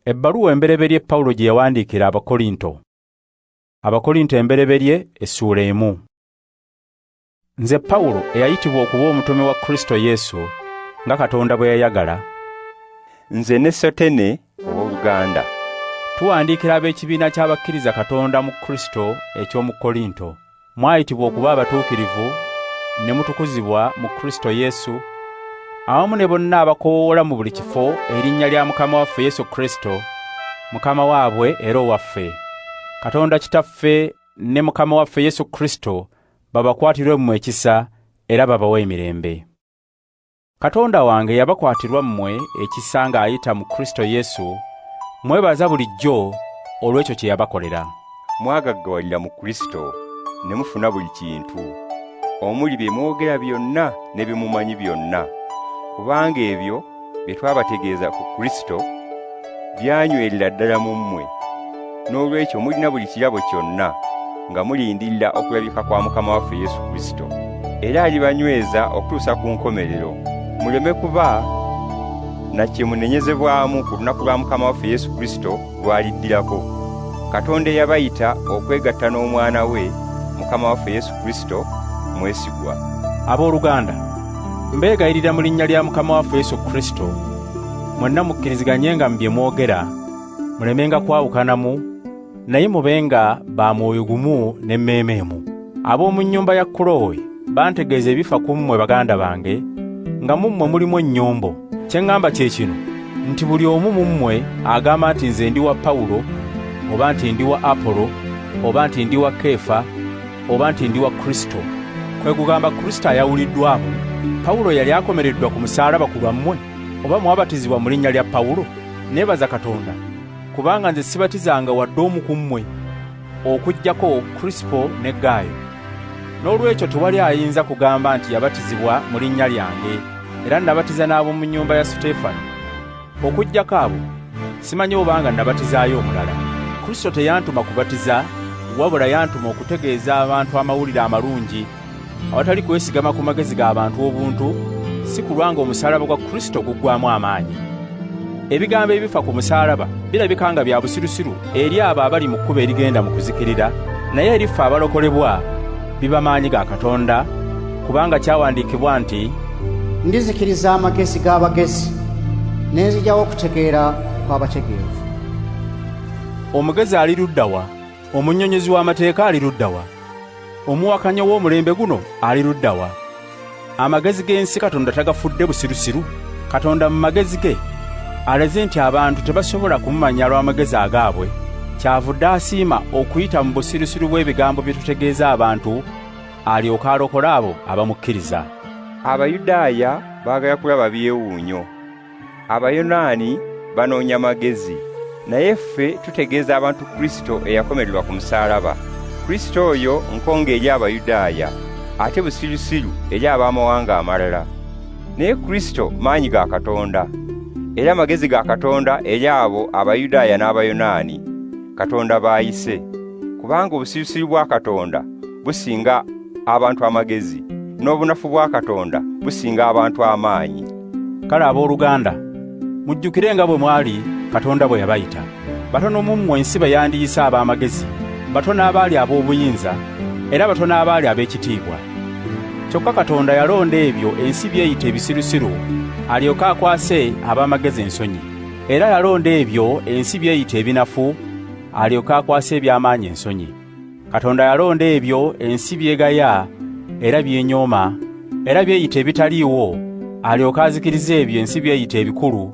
Ebbaluwa embereberye Pawulo gye yawandiikira Abakorinto. Abakorinto embereberye essuula 1. Nze Pawulo eyayitibwa okuba omutume wa Kristo Yesu nga Katonda bwe yayagala. Nze ne Sotene ow'oluganda. Tuwandiikira ab'ekibiina ky'abakkiriza Katonda mu Kristo eky'omu Korinto. Mwayitibwa okuba abatuukirivu ne mutukuzibwa mu Kristo Yesu, awamu ne bonna abakoowoola mu buli kifo erinnya lya Mukama waffe Yesu Kristo, Mukama waabwe era owaffe. Katonda Kitaffe ne Mukama waffe Yesu Kristo babakwatirwe mmwe ekisa era babawe emirembe. Katonda wange yabakwatirwa mmwe ekisa ng'ayita mu Kristo Yesu, mwebaza bulijjo olw'ekyo kye yabakolera. Mwagaggawalira mu Kristo ne mufuna buli kintu, omuli bye mwogera byonna ne bye mumanyi byonna, kubanga ebyo bye twabategeeza ku Kristo byanywerera ddala mu mmwe. Noolwekyo mulina buli kirabo kyonna nga mulindirira okulabika kwa Mukama waffe Yesu Kristo. Era alibanyweza okutuusa ku nkomerero, muleme kuba na kye munenyezebwamu ku lunaku lwa Mukama waffe Yesu Kristo lw'aliddirako. Katonda eyabayita okwegatta n'Omwana we, Mukama waffe Yesu Kristo, mwesigwa. Abooluganda, mbeegayirira mu linnya lya Mukama waffe Yesu Kristo, mwenna mukkiriziganyenga mu bye mwogera, mulemenga kwawukanamu, naye mubenga ba mwoyo gumu n'emmeeme emu. Ab'omu nnyumba ya Kulowe bantegeeza ebifa ku mmwe baganda bange, nga mu mmwe mulimu ennyombo. Kye ŋŋamba kye kino, nti buli omu mu mmwe agamba nti nze ndi wa Pawulo, oba nti ndi wa Apolo, oba nti ndi wa Keefa, oba nti ndi wa Kristo. Kwe kugamba Kristo ayawuliddwamu. Pawulo yali akomereddwa ku musaalaba ku lwammwe, oba mwabatizibwa mu linnya lya Pawulo? Neebaza Katonda, kubanga nze sibatizanga wadde omu ku mmwe, okuggyako Krisipo ne Gaayo. Noolwekyo tewali ayinza kugamba nti yabatizibwa mu linnya lyange, era nabatiza n'ab'omu nnyumba ya Suteefano. Okuggyako abo, simanyi obanga nabatizaayo omulala. Kristo teyantuma kubatiza, wabula yantuma okutegeeza abantu amawulire amalungi, awatali kwesigama ku magezi g'abantu obuntu, si kulwa ng'omusaalaba gwa Kristo guggwaamu amaanyi. Ebigambo ebifa ku musaalaba birabika nga bya busirusiru eri abo abali mu kkubo erigenda mu kuzikirira, naye eri ffe abalokolebwa biba maanyi ga Katonda, kubanga kyawandiikibwa nti, Ndizikiriza amagezi g'abagezi, ne nzigyawo okutegeera kw'abategeevu. Omugezi ali ludda wa? Omunnyonnyozi w'amateeka ali ludda wa? Omuwakanya w'omulembe guno ali ludda wa? Amagezi g'ensi Katonda tagafudde busirusiru? Katonda mu magezi ge alaze nti abantu tebasobola kumumanya lw'amagezi agaabwe, kyavudde asiima okuyita mu busirusiru bw'ebigambo bye tutegeeza abantu, alyoke alokole abo abamukkiriza. Abayudaaya baagala kulaba byewuunyo, Abayonaani banoonya magezi, naye ffe tutegeeza abantu Kristo eyakomererwa ku musaalaba. Kristo oyo nkonge eri Abayudaaya, ate busirusiru eri ab'amawanga amalala. Naye Kristo maanyi ga Katonda, era magezi ga Katonda eri abo Abayudaaya n'Abayonaani, Katonda b'ayise. Kubanga obusirusiru bwa Katonda businga abantu amagezi, n'obunafu bwa Katonda businga abantu amaanyi. Kale abooluganda, mujjukire nga bwe mwali Katonda bwe yabayita. Batono mu mmwe ensi be yandiyise ab'amagezi, batono abaali ab'obuyinza, era batono abaali ab'ekitiibwa. Kyokka Katonda yalonda ebyo ensi by'eyita ebisirusiru, alyoke akwase ab'amagezi ensonyi. Era yalonda ebyo ensi by'eyita ebinafu, alyoke akwase eby'amaanyi ensonyi. Katonda yalonda ebyo ensi by'egaya era by'enyooma, era by'eyita ebitaliiwo, alyoke azikirize ebyo ensi by'eyita ebikulu,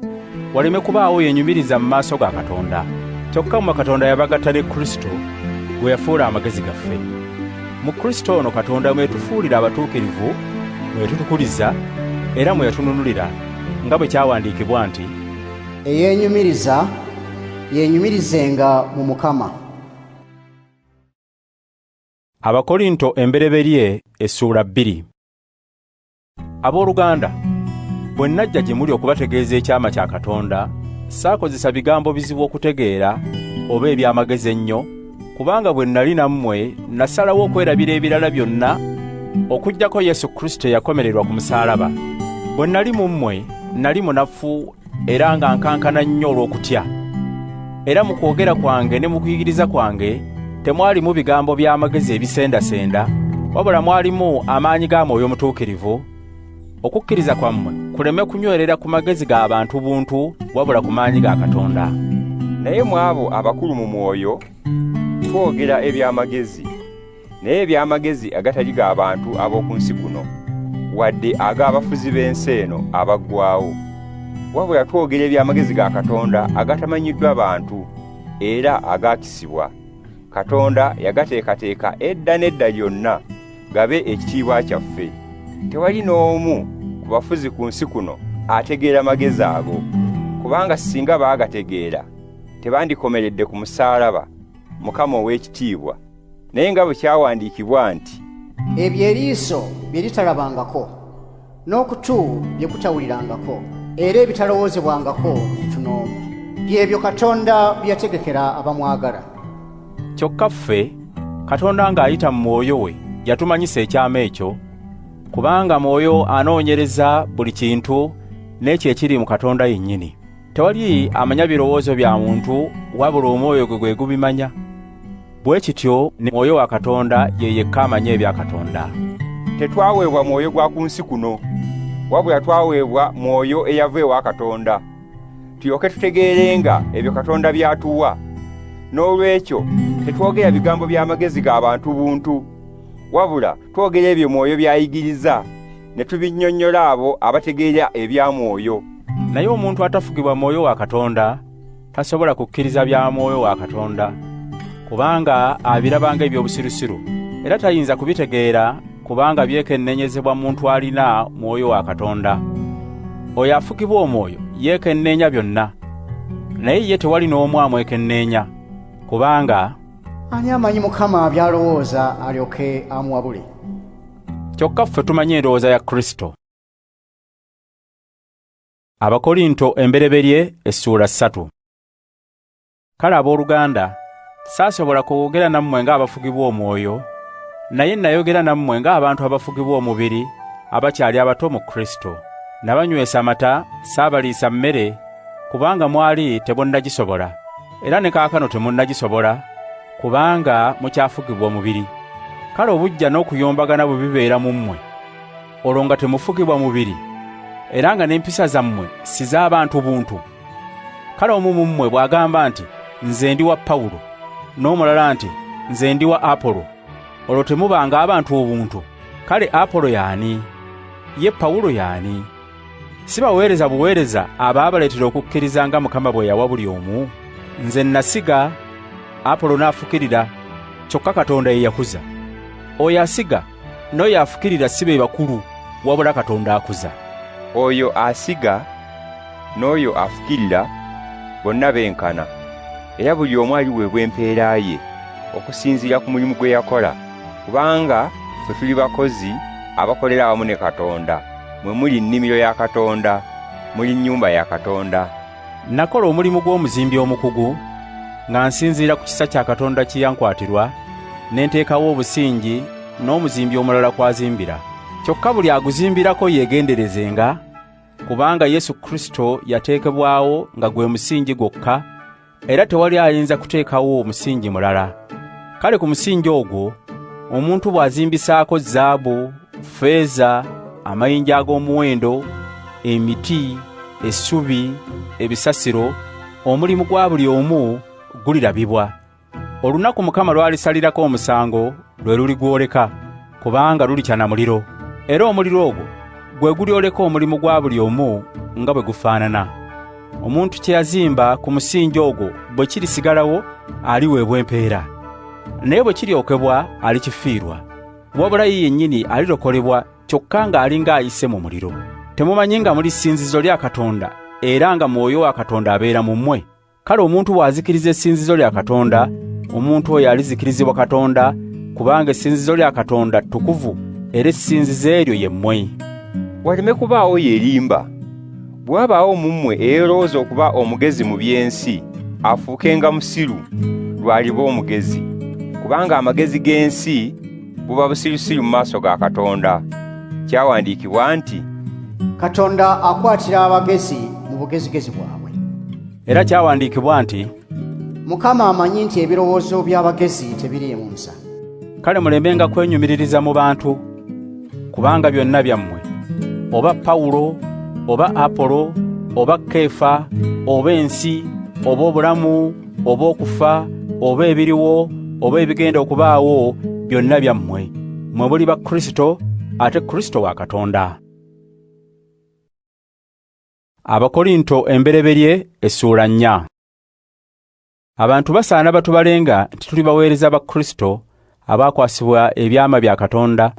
waleme kubaawo yenyumiriza mu maaso ga Katonda. Kyokka mmwe Katonda yabagatta ne Kristo, gwe yafuula amagezi gaffe. Mu Kristo ono Katonda mwe yatufuulira abatuukirivu, mwe yatutukuliza, era mwe yatununulira, nga bwe kyawandiikibwa nti, Eyeenyumiriza yeenyumirizenga mu Mukama. Abakorinto embereberye essuula 2. Abooluganda, bwe najja gye muli okubategeeza ekyama kya Katonda, saakozesa bigambo bizibu okutegeera oba eby'amagezi ennyo, kubanga bwe nali nammwe nasalawo okwerabira ebirala byonna okuggyako Yesu Kristo eyakomererwa ku musaalaba. Bwe nali mu mmwe nali munafu era nga nkankana nnyo olw'okutya. Era mu kwogera kwange ne mu kuyigiriza kwange temwalimu bigambo by'amagezi ebisendasenda, wabula mwalimu amaanyi ga Mwoyo Mutuukirivu, okukkiriza kwammwe kuleme kunywerera ku magezi g'abantu buntu, wabula ku maanyi ga Katonda. Naye mu abo abakulu mu mwoyo twogera eby'amagezi, naye eby'amagezi agatali g'abantu ab'oku nsi kuno, wadde ag'abafuzi b'ensi eno abaggwaawo. Wabula twogera eby'amagezi ga Katonda agatamanyiddwa bantu era agaakisibwa. Katonda yagateekateeka edda n'edda lyonna gabe ekitiibwa kyaffe. Tewali n'omu ku bafuzi ku nsi kuno ategeera magezi ago, kubanga singa baagategeera tebandikomeredde ku musaalaba Mukama ow'ekitiibwa. Naye nga bwe kyawandiikibwa nti, Ebyo eriiso bye litalabangako, n'okutu bye kutawulirangako, era ebitalowoozebwangako muntu n'omu, by'ebyo Katonda bye yategekera abamwagala. Kyokka ffe, Katonda ng'ayita mu Mwoyo we yatumanyisa ekyama ekyo, kubanga Mwoyo anoonyereza buli kintu n'ekyo ekiri mu Katonda yennyini. Tewali amanya birowoozo bya muntu, wabula omwoyo gwe gwe gubimanya. Bwe kityo ne Mwoyo wa Katonda ye yekka amanya ebya Katonda. Tetwaweebwa mwoyo gwa ku nsi kuno, wabula twaweebwa Mwoyo eyava ewa Katonda, tulyoke tutegeerenga ebyo Katonda by'atuwa. N'olwekyo tetwogera bigambo by'amagezi ga bantu buntu, wabula twogera ebyo Mwoyo by'ayigiriza, ne tubinnyonnyola abo abategeera ebya Mwoyo. Naye omuntu atafugibwa Mwoyo wa Katonda tasobola kukkiriza bya Mwoyo wa Katonda, kubanga abiraba ng'eby'obusirusiru, era tayinza kubitegeera kubanga byekenneenyezebwa muntu alina Mwoyo wa Katonda. Oyo afugibwa Omwoyo yeekenneenya byonna, naye ye tewali n'omu amwekenneenya, kubanga Ani amanyi Mukama by'alowooza alyoke amuwabule? Kyokka ffe tumanyi endowooza ya Kristo. Abakorinto embereberye essuula 3. Kale abooluganda, saasobola kwogera nammwe ng'abafugibwa Omwoyo, naye nayogera nammwe ng'abantu abafugibwa omubiri, abakyali abato mu Kristo. Nabanywesa amata, saabaliisa mmere, kubanga mwali temunnagisobola, era ne kaakano temunnagisobola, kubanga mukyafugibwa omubiri. Kale obuggya n'okuyombagana bwe bibeera mu mmwe, olwo nga temufugibwa mubiri, era nga n'empisa zammwe si z'abantu buntu. Kale omu mu mmwe bw'agamba nti, Nze ndi wa Pawulo, n'omulala nti, Nze ndi wa Apolo, olwo temubanga abantu obuntu? Kale Apolo y'ani? Ye Pawulo y'ani? Si baweereza buweereza abaabaleetera okukkiriza nga Mukama bwe yawa buli omu? Nze nasiga, Apolo n'afukirira, kyokka Katonda ye yakuza. Oyo asiga n'oyo afukirira si be bakulu, wabula Katonda akuza. Oyo asiga n'oyo afukirira bonna benkana, era buli omu aliweebwa empeera ye okusinziira ku mulimu gwe yakola, kubanga ffe tuli bakozi abakolera awamu ne Katonda. Mwe muli nnimiro ya Katonda, muli nnyumba ya Katonda. Nakola omulimu gw'omuzimbi omukugu, nga nsinziira ku kisa kya Katonda kye yankwatirwa, ne nteekawo obusingi n'omuzimbi omulala kw'azimbira. Kyokka buli aguzimbirako yeegenderezenga, kubanga Yesu Kristo yateekebwawo nga gwe musingi gwokka, era tewali ayinza kuteekawo musingi mulala. Kale ku musingi ogwo omuntu bw'azimbisaako zaabu, ffeeza, amayinja ag'omuwendo, emiti, essubi, ebisasiro, omulimu gwa buli omu gulirabibwa. Olunaku Mukama lw'alisalirako omusango lwe luligwoleka, kubanga lulikya na muliro, era omuliro ogwo gwe gulyoleka omulimu gwa buli omu nga bwe gufaanana. Omuntu kye yazimba ku musingi ogwo bwe kirisigalawo aliweebwa empeera, naye bwe kiryokebwa alikifiirwa. Wabula ye yennyini alirokolebwa, kyokka ng'alinga ayise mu muliro. Temumanyi nga muli ssinzizo lya Katonda era nga Mwoyo wa Katonda abeera mu mmwe? Kale omuntu bw'azikiriza essinzizo lya Katonda, omuntu oyo alizikirizibwa Katonda, kubanga essinzizo lya Katonda ttukuvu, era essinzizo eryo ye mmwe. Waleme kubaawo yeerimba. Bwe wabaawo mu mmwe eyeerowooza okuba omugezi mu by'ensi, afuukenga musiru, lw'aliba omugezi. Kubanga amagezi g'ensi buba busirusiru mu maaso ga Katonda. Kyawandiikibwa nti, Katonda akwatira abagezi mu bugezigezi bwabwe. Era kyawandiikibwa nti, Mukama amanyi nti ebirowoozo by'abagezi tebiriimu nsa. Kale mulemenga kwenyumiririza mu bantu, kubanga byonna byammwe, oba Pawulo, oba Apolo, oba Keefa, oba ensi, oba obulamu, oba okufa, oba ebiriwo, oba ebigenda okubaawo, byonna byammwe. Mmwe muli ba Kristo, ate Kristo wa Katonda. Abakorinto embereberye essuula 4. Abantu basaana batubalenga nti tuli baweereza ba Kristo abakwasibwa ebyama bya Katonda,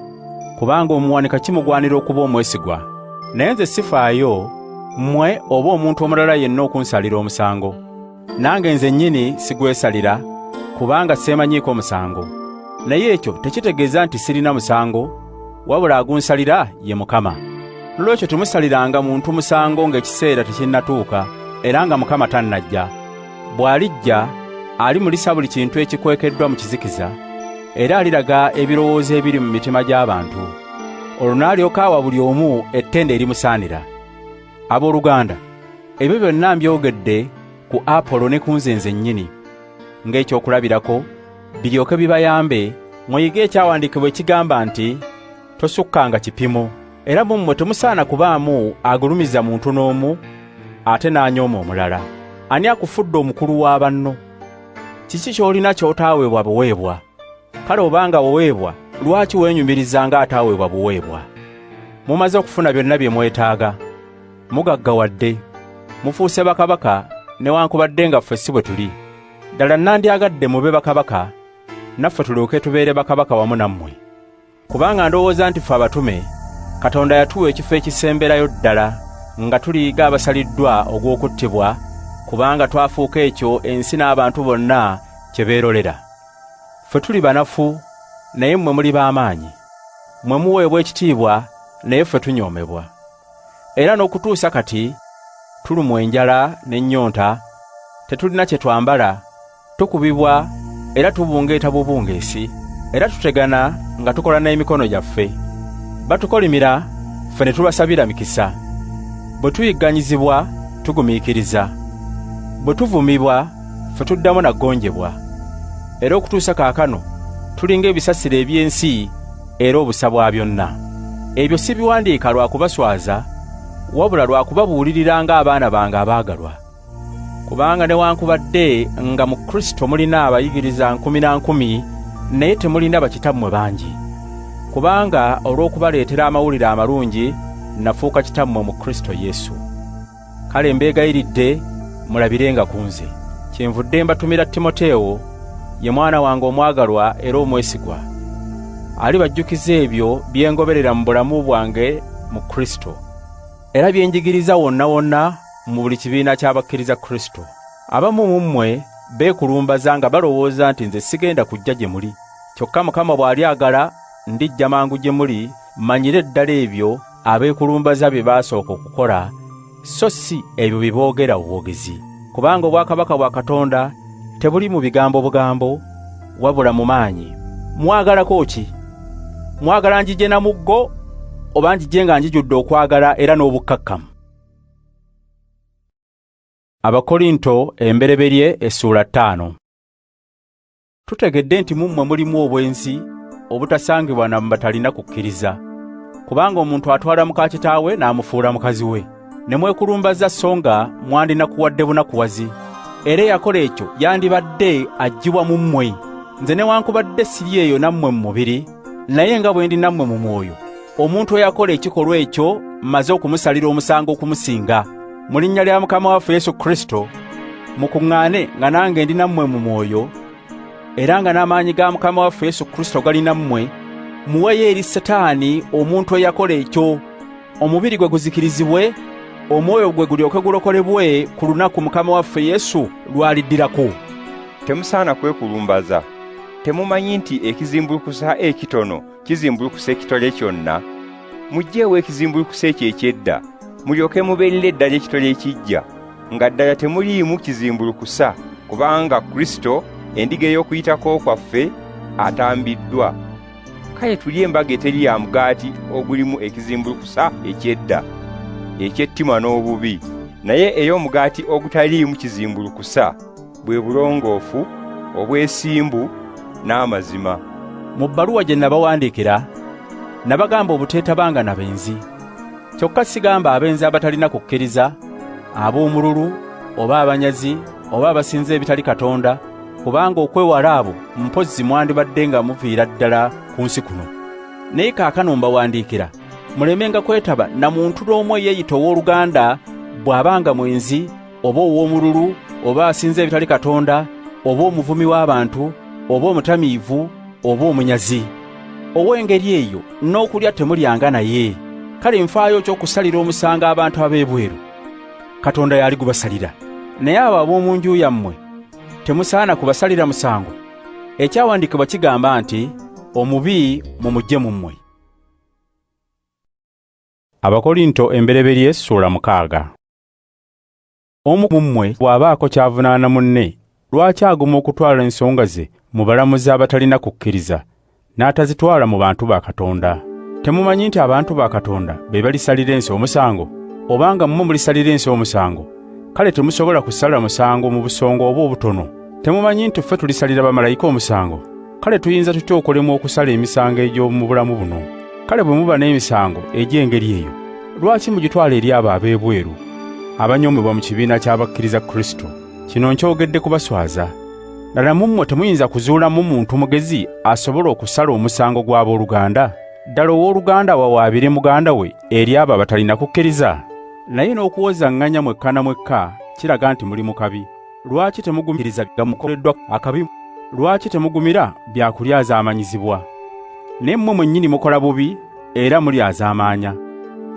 kubanga omuwanika kimugwanira okuba omwesigwa. Naye nze sifaayo mmwe oba omuntu omulala yenna okunsalira omusango. Nange nze nnyini sigwesalira, kubanga seemanyiiko musango. Naye ekyo tekitegeeza nti sirina musango, wabula agunsalira ye Mukama. Noolwekyo temusaliranga muntu musango ng'ekiseera tekinnatuuka, era nga Mukama tannajja. Bw'alijja alimulisa buli kintu ekikwekeddwa mu kizikiza, era aliraga ebirowoozo ebiri mu mitima gy'abantu. Olwo n'alyoka awa buli omu ettendo erimusaanira. Abooluganda, ebyo byonna mbyogedde ku Apolo ne ku nze nzennyini ng'ekyokulabirako, biryoke bibayambe muyige ekyawandiikibwa ekigamba nti tosukkanga kipimo. Era mu mmwe temusaana kubaamu agulumiza muntu n'omu ate n'anyooma omulala. Ani akufudde omukulu wa banno? Kiki ky'olina ky'otaaweebwa buweebwa? Kale obanga waweebwa, lwaki weenyumiriza ng'ataaweebwa buweebwa? Mumaze okufuna byonna bye mwetaaga, mugaggawadde, mufuuse bakabaka newankubadde nga ffe si bwe tuli. Ddala nandyagadde mube bakabaka, naffe tulyoke tubeere bakabaka wamu nammwe. Kubanga ndowooza nti ffe abatume, Katonda yatuwa ekifo ekisemberayo ddala nga tuliiga abasaliddwa ogw'okuttibwa, kubanga twafuuka ekyo ensi n'abantu bonna kye beerolera. Ffe tuli banafu, naye mmwe muli b'amaanyi. Mmwe muweebwa ekitiibwa, naye ffe tunyoomebwa. Era n'okutuusa kati tulumwa enjala n'ennyonta, tetulina kye twambala, tukubibwa era tubungeeta bubungeesi, era tutegana nga tukola n'emikono gyaffe. Batukolimira, ffe ne tubasabira mikisa. Bwe tuyigganyizibwa, tugumiikiriza. Bwe tuvumibwa, ffe tuddamu na ggonjebwa. Era okutuusa kaakano tulinga ebisasiro eby'ensi era obusa bwa byonna. Ebyo sibiwandiika lwa kubaswaza, wabula lwa kubabuulirira ng'abaana bange abaagalwa. Kubanga newankubadde nga mu Kristo mulina abayigiriza nkumi na nkumi, naye temulina bakitammwe bangi. Kubanga olw'okubaleetera amawulire amalungi nafuuka kitammwe mu Kristo Yesu. Kale mbeegayiridde mulabirenga ku nze. Kyenvudde mbatumira Timoteewo, ye mwana wange omwagalwa era omwesigwa. Alibajjukiza ebyo bye ngoberera mu bulamu bwange mu Kristo, era bye njigiriza wonna wonna mu buli kibiina ky'abakkiriza Kristo. Abamu mu mmwe beekulumbaza nga balowooza nti nze sigenda kujja gye muli. Kyokka Mukama bw'alyagala ndijja mangu gye muli, mmanyire ddala ebyo abeekulumbaza bye baasooka okukola, so si ebyo bye boogera obwogezi. Kubanga obwakabaka bwa Katonda tebuli mu bigambo bugambo, wabula mu maanyi. Mwagalako ki? Mwagala njije na muggo oba njije nga njijudde okwagala era n'obukkakkamu? Abakorinto embereberye essuula 5. Tutegedde nti mu mmwe mulimu obwenzi obutasangibwa na batalina kukkiriza. Kubanga omuntu atwala muka kitaawe n'amufuula mukazi we. Ne mwekulumbaza so nga mwandinakuwadde bunakuwazi. Era eyakola ekyo yandibadde aggyibwa mu mmwe. Nze newankubadde siri eyo nammwe mu mubiri, naye nga bwe ndi nammwe mu mwoyo, omuntu eyakola ekikolwa ekyo mmaze okumusalira omusango okumusinga. Mu linnya lya Mukama waffe Yesu Kristo, mukuŋŋaane nga nange ndi nammwe mu mwoyo, era nga n'amaanyi ga Mukama waffe Yesu Kristo gali nammwe, muweeyo eri Setaani omuntu eyakola ekyo, omubiri gwe guzikirizibwe, omwoyo gwe gulyoke gulokolebwe ku lunaku Mukama waffe Yesu lw'aliddirako. Temusaana kwekulumbaza. Temumanyi nti ekizimbulukusa ekitono kizimbulukusa ekitole kyonna? Muggyeewo ekizimbulukusa ekyo eky'edda, mulyoke mubeerere ddala ekitole ekiggya, nga ddala temuliimu kizimbulukusa, kubanga Kristo, endiga ey'okuyitako kwaffe, atambiddwa. Kale tulye embaga eteri ya mugaati ogulimu ekizimbulukusa eky'edda, eky'ettima n'obubi, naye ey'omugaati ogutaliimu kizimbulukusa, bwe bulongoofu, obwesimbu n'amazima. Mu bbaluwa gye nabawandiikira nabagamba obuteetabanga na benzi. Kyokka sigamba abenzi abatalina kukkiriza, ab'omululu oba abanyazi oba abasinza ebitali Katonda, kubanga okwewala abo mpozzi mwandibadde nga muviira ddala ku nsi kuno. Naye kaakano mbawandiikira mulemenga kwetaba na muntu n'omu eyeeyita owooluganda bw'abanga mwenzi oba ow'omululu oba asinza ebitali Katonda oba omuvumi w'abantu oba omutamiivu oba omunyazi. Ow'engeri eyo n'okulya temulyanga naye. Kale nfaayo ki okusalira omusango abantu ab'ebweru? Katonda y'ali gubasalira. Naye abo ab'omu nju yammwe temusaana kubasalira musango. Ekyawandiikibwa kigamba nti omubi mumuggye mu mmwe. Abakorinto embereberye ssuula 6. Omu mu mmwe bw'abaako ky'avunaana munne, lwaki aguma okutwala ensonga ze mu balamuzi abatalina kukkiriza, n'atazitwala mu bantu ba Katonda? Temumanyi nti abantu ba Katonda be balisalira ensi omusango? Obanga mmwe mulisalira ensi omusango, kale temusobola kusala musango mu busongo oba obutono. Temumanyi nti ffe tulisalira bamalayika omusango? Kale tuyinza tutya okulemwa okusala emisango egy'omu bulamu buno? Kale bwe muba n'emisango egy'engeri eyo, lwaki mugitwala eri abo ab'ebweru abanyoomebwa mu kibiina ky'abakkiriza Kristo? Kino nkyogedde kubaswaza. Ddala mu mmwe temuyinza kuzuulamu muntu mugezi asobola okusala omusango gw'abooluganda? Ddala owooluganda wawaabire muganda we eri abo abatalina kukkiriza? Naye n'okuwozaŋŋanya mwekka na mwekka kiraga nti muli mu kabi. Lwaki temugumiriza gamukoleddwa akabi? Lwaki temugumira byakulyazaamanyizibwa? Naye mmwe mwennyini mukola bubi era mulyazaamaanya.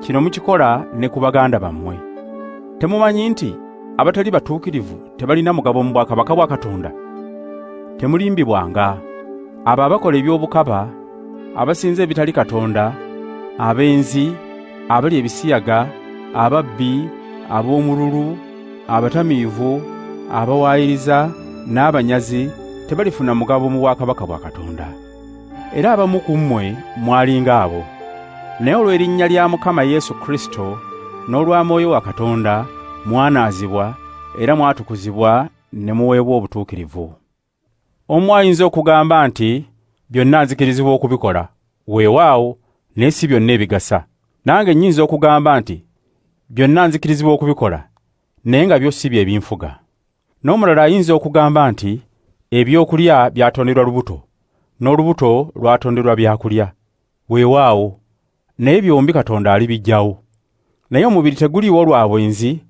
Kino mukikola ne ku baganda bammwe. Temumanyi nti abatali batuukirivu tebalina mugabo mu bwakabaka bwa Katonda? Temulimbibwanga. Abo abakola eby'obukaba, abasinza ebitali Katonda, abenzi, abalya ebisiyaga, ababbi, ab'omululu, abatamiivu, abawaayiriza n'abanyazi tebalifuna mugabo mu bwakabaka bwa Katonda. Era abamu ku mmwe mwalinga abo. Naye olw'erinnya lya Mukama Yesu Kristo n'olwa Mwoyo wa Katonda mwanaazibwa era mwatukuzibwa ne muweebwa obutuukirivu. Omu ayinza okugamba nti byonna nzikirizibwa okubikola, weewaawo, naye si byonna ebigasa. Nange nnyinza okugamba nti byonna nzikirizibwa okubikola, naye nga byo si bye binfuga. N'omulala ayinza okugamba nti ebyokulya byatonderwa lubuto, n'olubuto lwatonderwa byakulya. Weewaawo, naye byombi Katonda alibiggyawo. Naye omubiri teguliwo lwa bwenzi,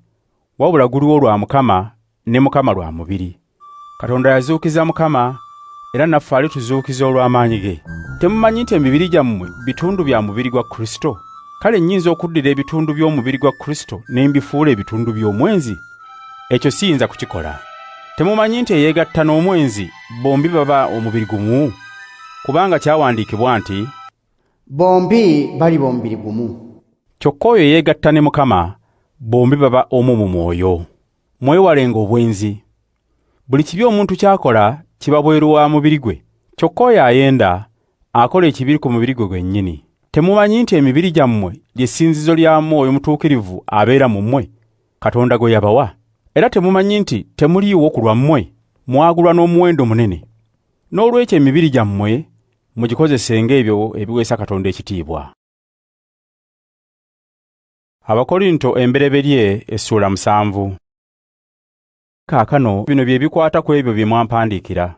wabula guliwo lwa Mukama, ne Mukama lwa mubiri. Katonda yazuukiza Mukama, era naffe alituzuukiza olw'amaanyi ge. Temumanyi nti emibiri gyammwe bitundu bya mubiri gwa Kristo? Kale nnyinza okuddira ebitundu by'omubiri gwa Kristo ne mbifuula ebitundu by'omwenzi? Ekyo siyinza kukikola. Temumanyi nti eyeegatta n'omwenzi bombi baba omubiri gumu? Kubanga kyawandiikibwa nti bombi baliba omubiri gumu. Kyokka oyo eyeegatta ne Mukama, bombi baba omu mu mwoyo. Mwewalenga obwenzi. Buli kibi omuntu ky'akola kiba bweru wa mubiri gwe. Kyokka oyo ayenda akola ekibi ku mubiri gwe gwennyini. Temumanyi nti emibiri gyammwe lye ssinzizo lya Mwoyo Mutuukirivu abeera mu mmwe, Katonda gwe yabawa? Era temumanyi nti temuliiwo ku lwammwe, mwagulwa n'omuwendo munene. Noolwekyo emibiri gyammwe mugikozesenga ebyo ebiweesa Katonda ekitiibwa. Abakorinto embereberye essuula 7. Kaakano bino bye bikwata ku ebyo bye mwampandiikira.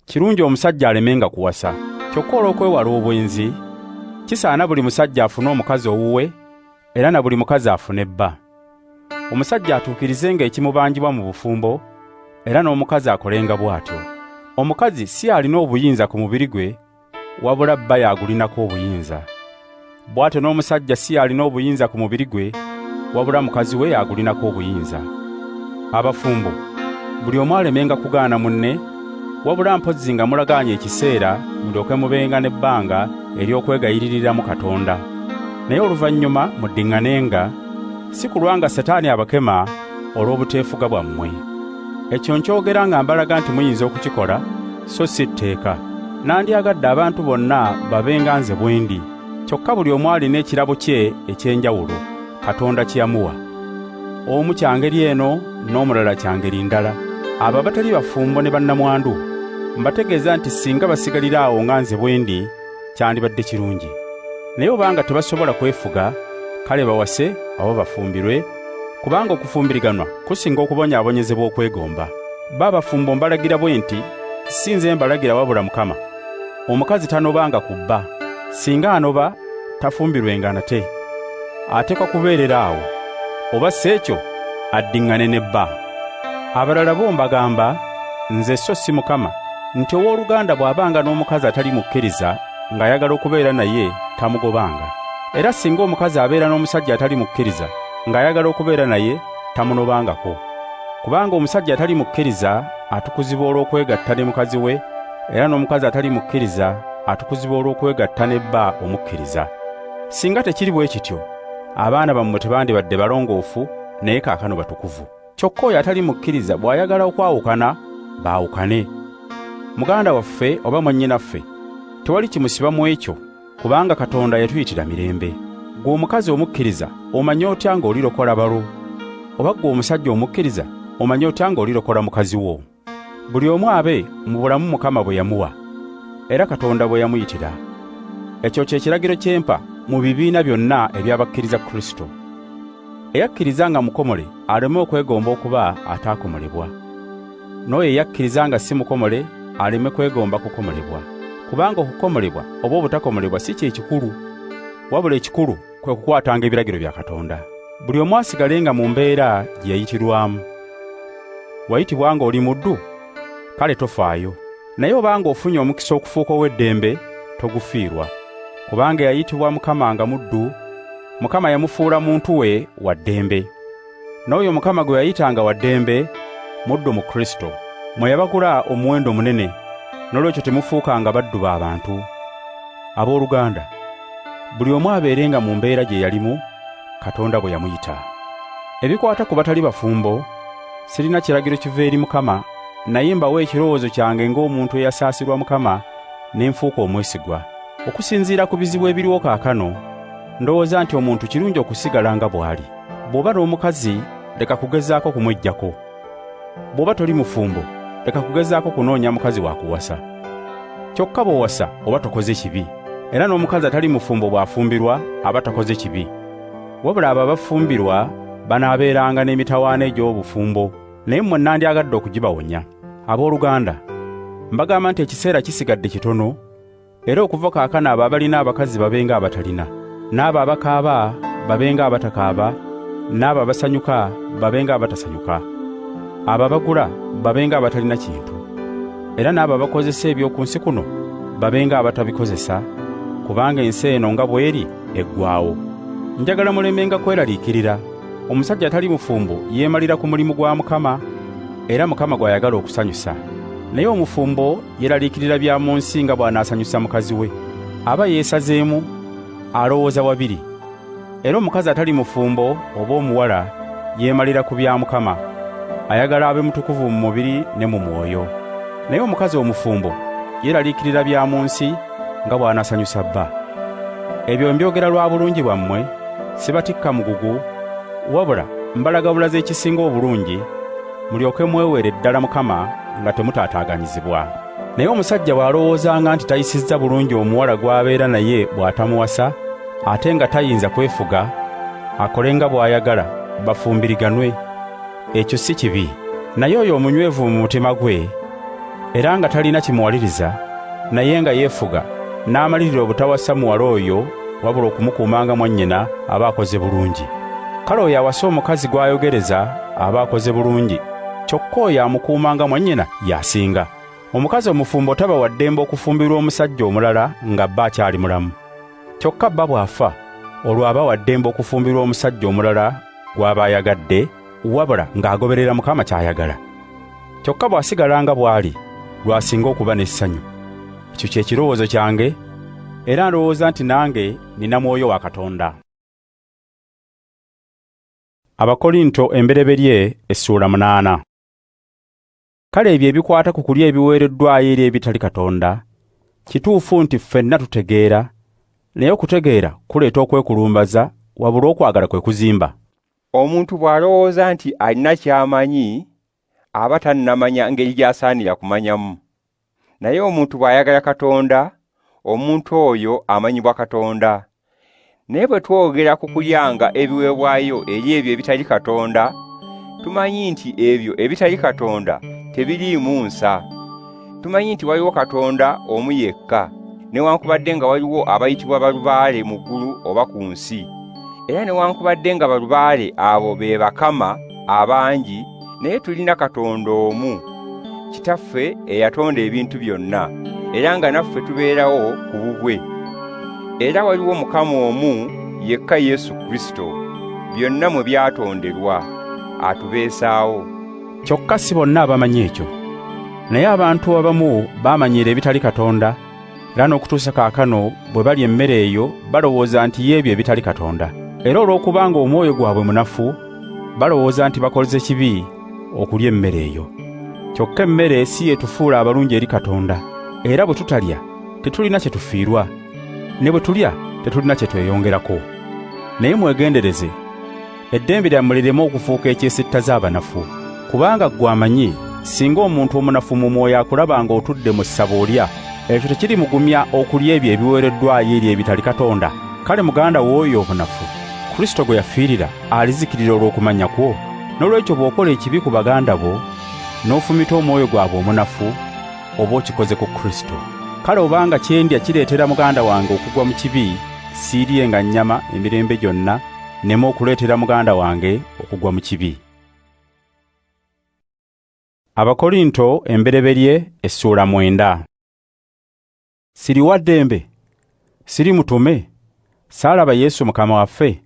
Kirungi omusajja alemenga kuwasa. Kyokka olw'okwewala obwenzi, kisaana buli musajja afune omukazi owuwe era na buli mukazi afune bba. Omusajja atuukirizenga ekimubanjibwa mu bufumbo, era n'omukazi akolenga bw'atyo. Omukazi si alina obuyinza ku mubiri gwe, wabula bba y'agulinako obuyinza. Bw'atyo n'omusajja si alina obuyinza ku mubiri gwe, wabula mukazi we y'agulinako obuyinza. Abafumbo, buli omu alemenga kugaana munne, wabula mpozzi nga mulagaanye ekiseera mulyoke mubenga n'ebbanga ery'okwegayiririramu Katonda. Naye oluvannyuma muddiŋŋanenga, si kulwa nga Setaani abakema olw'obuteefuga bwammwe. Ekyo nkyogera nga mbalaga nti muyinza okukikola, so si tteeka. Nandyagadde abantu bonna babe nga nze bwe ndi. Kyokka buli omu alina ekirabo kye eky'enjawulo Katonda kye yamuwa. Omu kya ngeri eno n'omulala kya ngeri ndala. Abo abatali bafumbo ne bannamwandu mbategeeza nti singa basigalira awo nga nze bwe ndi, kyandibadde kirungi. Naye obanga tebasobola kwefuga, kale bawase oba bafumbirwe, kubanga okufumbiriganwa kusinga okubonyaabonyezebwa okwegomba. Bo abafumbo mbalagira bwe nti, si nze mbalagira wabula Mukama. Omukazi tanobanga ku bba. Singa anoba, tafumbirwenga nate. Ateekwa kubeerera awo, oba si ekyo addiŋŋane ne bba. Abalala bo mbagamba, nze so si Mukama, nti owooluganda bw'abanga n'omukazi atali mukkiriza ng'ayagala okubeera naye, tamugobanga. Era singa omukazi abeera n'omusajja atali mukkiriza ng'ayagala okubeera naye, tamunobangako. Kubanga omusajja atali mukkiriza atukuzibwa olw'okwegatta ne mukazi we, era n'omukazi atali mukkiriza atukuzibwa olw'okwegatta ne bba omukkiriza. Singa tekiri bwe kityo, abaana bammwe tebandibadde balongoofu, naye kaakano batukuvu. Kyokka oyo atali mukkiriza bw'ayagala okwawukana, baawukane. Muganda waffe oba mwannyinaffe, tewali kimusiba mu ekyo, kubanga Katonda yatuyitira mirembe. Ggwe omukazi omukkiriza omanyi otya ng'olirokola balo? Oba ggwe omusajja omukkiriza omanyi otya ng'olirokola mukazi wo? Buli omu abe mu bulamu Mukama bwe yamuwa, era Katonda bwe yamuyitira. Ekyo kye kiragiro kye mpa mu bibiina byonna eby'abakkiriza Kristo. Eyakkiriza nga mukomole aleme okwegomba okuba ataakomolebwa. N'oyo eyakkiriza nga si mukomole aleme kwegomba kukomolebwa. Kubanga okukomolebwa oba obutakomolebwa si kye kikulu, wabula ekikulu kwe kukwatanga ebiragiro bya Katonda. Buli omu asigalenga mu mbeera gye yayitirwamu. Wayitibwa ng'oli muddu? Kale tofaayo. Naye obanga ofunye omukisa okufuuka ow'eddembe, togufiirwa. Kubanga eyayitibwa Mukama nga muddu, Mukama yamufuula muntu we wa ddembe. N'oyo Mukama gwe yayitanga wa ddembe, muddu mu Kristo. Mwe yabagula omuwendo munene, noolwekyo temufuukanga baddu ba bantu. Abooluganda, buli omu abeerenga mu mbeera gye yalimu Katonda bwe yamuyita. Ebikwata ku batali bafumbo, sirina kiragiro kiva eri Mukama, naye mbawa ekirowoozo kyange ng'omuntu eyasaasirwa Mukama ne nfuuka omwesigwa. Okusinziira ku bizibu ebiriwo kaakano, ndowooza nti omuntu kirungi okusigala nga bw'ali. Bw'oba n'omukazi, leka kugezaako kumweggyako. Bw'oba toli mufumbo, leka kugezaako kunoonya mukazi wa kuwasa. Kyokka bw'owasa oba tokoze kibi, era n'omukazi atali mufumbo bw'afumbirwa aba takoze kibi. Wabula abo abafumbirwa banaabeeranga n'emitawaana egy'obufumbo, naye mmwe nandyagadde okugibawonya. Abooluganda, mbagamba nti ekiseera kisigadde kitono, era okuva kaakano abo abalina abakazi babe ng'abatalina, n'abo abakaaba babe ng'abatakaaba, n'abo abasanyuka babe ng'abatasanyuka, abo abagula babe ng'abatalina kintu, era n'abo abakozesa eby'oku nsi kuno babe ng'abatabikozesa, kubanga ensi eno nga bw'eri eggwaawo. Njagala mulemenga kweraliikirira. Omusajja atali mufumbo yeemalira ku mulimu gwa Mukama, era Mukama gw'ayagala okusanyusa. Naye omufumbo yeeraliikirira bya mu nsi nga bw'anaasanyusa mukazi we. Aba yeesazeemu, alowooza wabiri. Era omukazi atali mufumbo oba omuwala yeemalira ku bya Mukama, ayagala abe mutukuvu mu mubiri ne mu mwoyo. Naye omukazi omufumbo yeeraliikirira bya mu nsi nga bw'anaasanyusa bba. Ebyo mbyogera lwa bulungi bwammwe, sibatikka mugugu, wabula mbalaga bulazi ekisinga obulungi, mulyoke mweweere ddala Mukama nga temutaataaganyizibwa. Naye omusajja bw'alowoozanga nti tayisizza bulungi omuwala gw'abeera naye bw'atamuwasa, ate nga tayinza kwefuga, akole nga bw'ayagala, bafumbiriganwe. Ekyo si kibi. Naye oyo omunywevu mu mutima gwe, era nga talina kimuwaliriza, naye nga yeefuga, n'amalirira obutawasa muwala oyo wabula okumukuumanga mwannyina, aba akoze bulungi. Kale oyo awasa omukazi gw'ayogereza aba akoze bulungi, kyokka oyo amukuumanga mwannyina y'asinga. Omukazi omufumbo taba wa ddembe okufumbirwa omusajja omulala nga bba akyali mulamu. Kyokka bba bw'afa, olwo aba wa ddembe okufumbirwa omusajja omulala gw'aba ayagadde, wabula ng'agoberera Mukama ky'ayagala. Kyokka bw'asigala nga bw'ali, lw'asinga okuba n'essanyu. Ekyo kye kirowoozo kyange, era ndowooza nti nange nnina Mwoyo wa Katonda. Abakorinto embereberye essuula 8. Kale ebyo ebikwata ku kulya ebiweereddwayo eri ebitali Katonda, kituufu nti ffenna tutegeera, naye okutegeera kuleeta okwekulumbaza, wabula okwagala kwe kuzimba. Omuntu bw'alowooza nti alina ky'amanyi, aba tannamanya ngeri gy'asaanira kumanyamu. Naye omuntu bw'ayagala Katonda, omuntu oyo amanyibwa Katonda. Naye bwe twogera ku kulyanga ebiweebwayo eri ebyo ebitali Katonda, tumanyi nti ebyo ebitali Katonda tebiriimu nsa. Tumanyi nti waliwo Katonda omu yekka, newankubadde nga waliwo abayitibwa balubaale mu ggulu oba ku nsi. Era newankubadde nga balubaale abo be bakama abangi, naye tulina Katonda omu, Kitaffe eyatonda ebintu byonna, era nga naffe tubeerawo ku bubwe. Era waliwo Mukama omu yekka Yesu Kristo, byonna mwe byatonderwa, atubeesaawo. Kyokka si bonna abamanyi ekyo. Naye abantu abamu baamanyiira ebitali Katonda, era n'okutuusa kaakano bwe balya emmere eyo balowooza nti y'ebyo ebitali Katonda. Era olw'okubanga omwoyo gwabwe munafu, balowooza nti bakoze kibi okulya emmere eyo. Kyokka emmere si yetufuula abalungi eri Katonda, era bwe tutalya tetulina kye tufiirwa, ne bwe tulya tetulina kye tweyongerako. Naye mwegendereze, eddembe lyammwe lireme okufuuka ekyesittaza abanafu. Kubanga ggwe amanyi, singa omuntu omunafu mu mwoyo akulaba ng'otudde mu ssabo olya, ekyo tekirimugumya okulya ebyo ebiweereddwayo eri ebitali Katonda? Kale muganda w'oyo omunafu, Kristo gwe yafiirira, alizikirira olw'okumanya kwo. Noolwekyo bw'okola ekibi ku baganda bo, n'ofumita omwoyo gwabwe omunafu, oba okikoze ku Kristo. Kale obanga kye ndya kireetera muganda wange okugwa mu kibi, siiryenga nnyama emirembe gyonna, nneme okuleetera muganda wange okugwa mu kibi. Abakorinto embereberye essuula 9. Siri wa ddembe? Siri mutume? Saalaba Yesu Mukama waffe?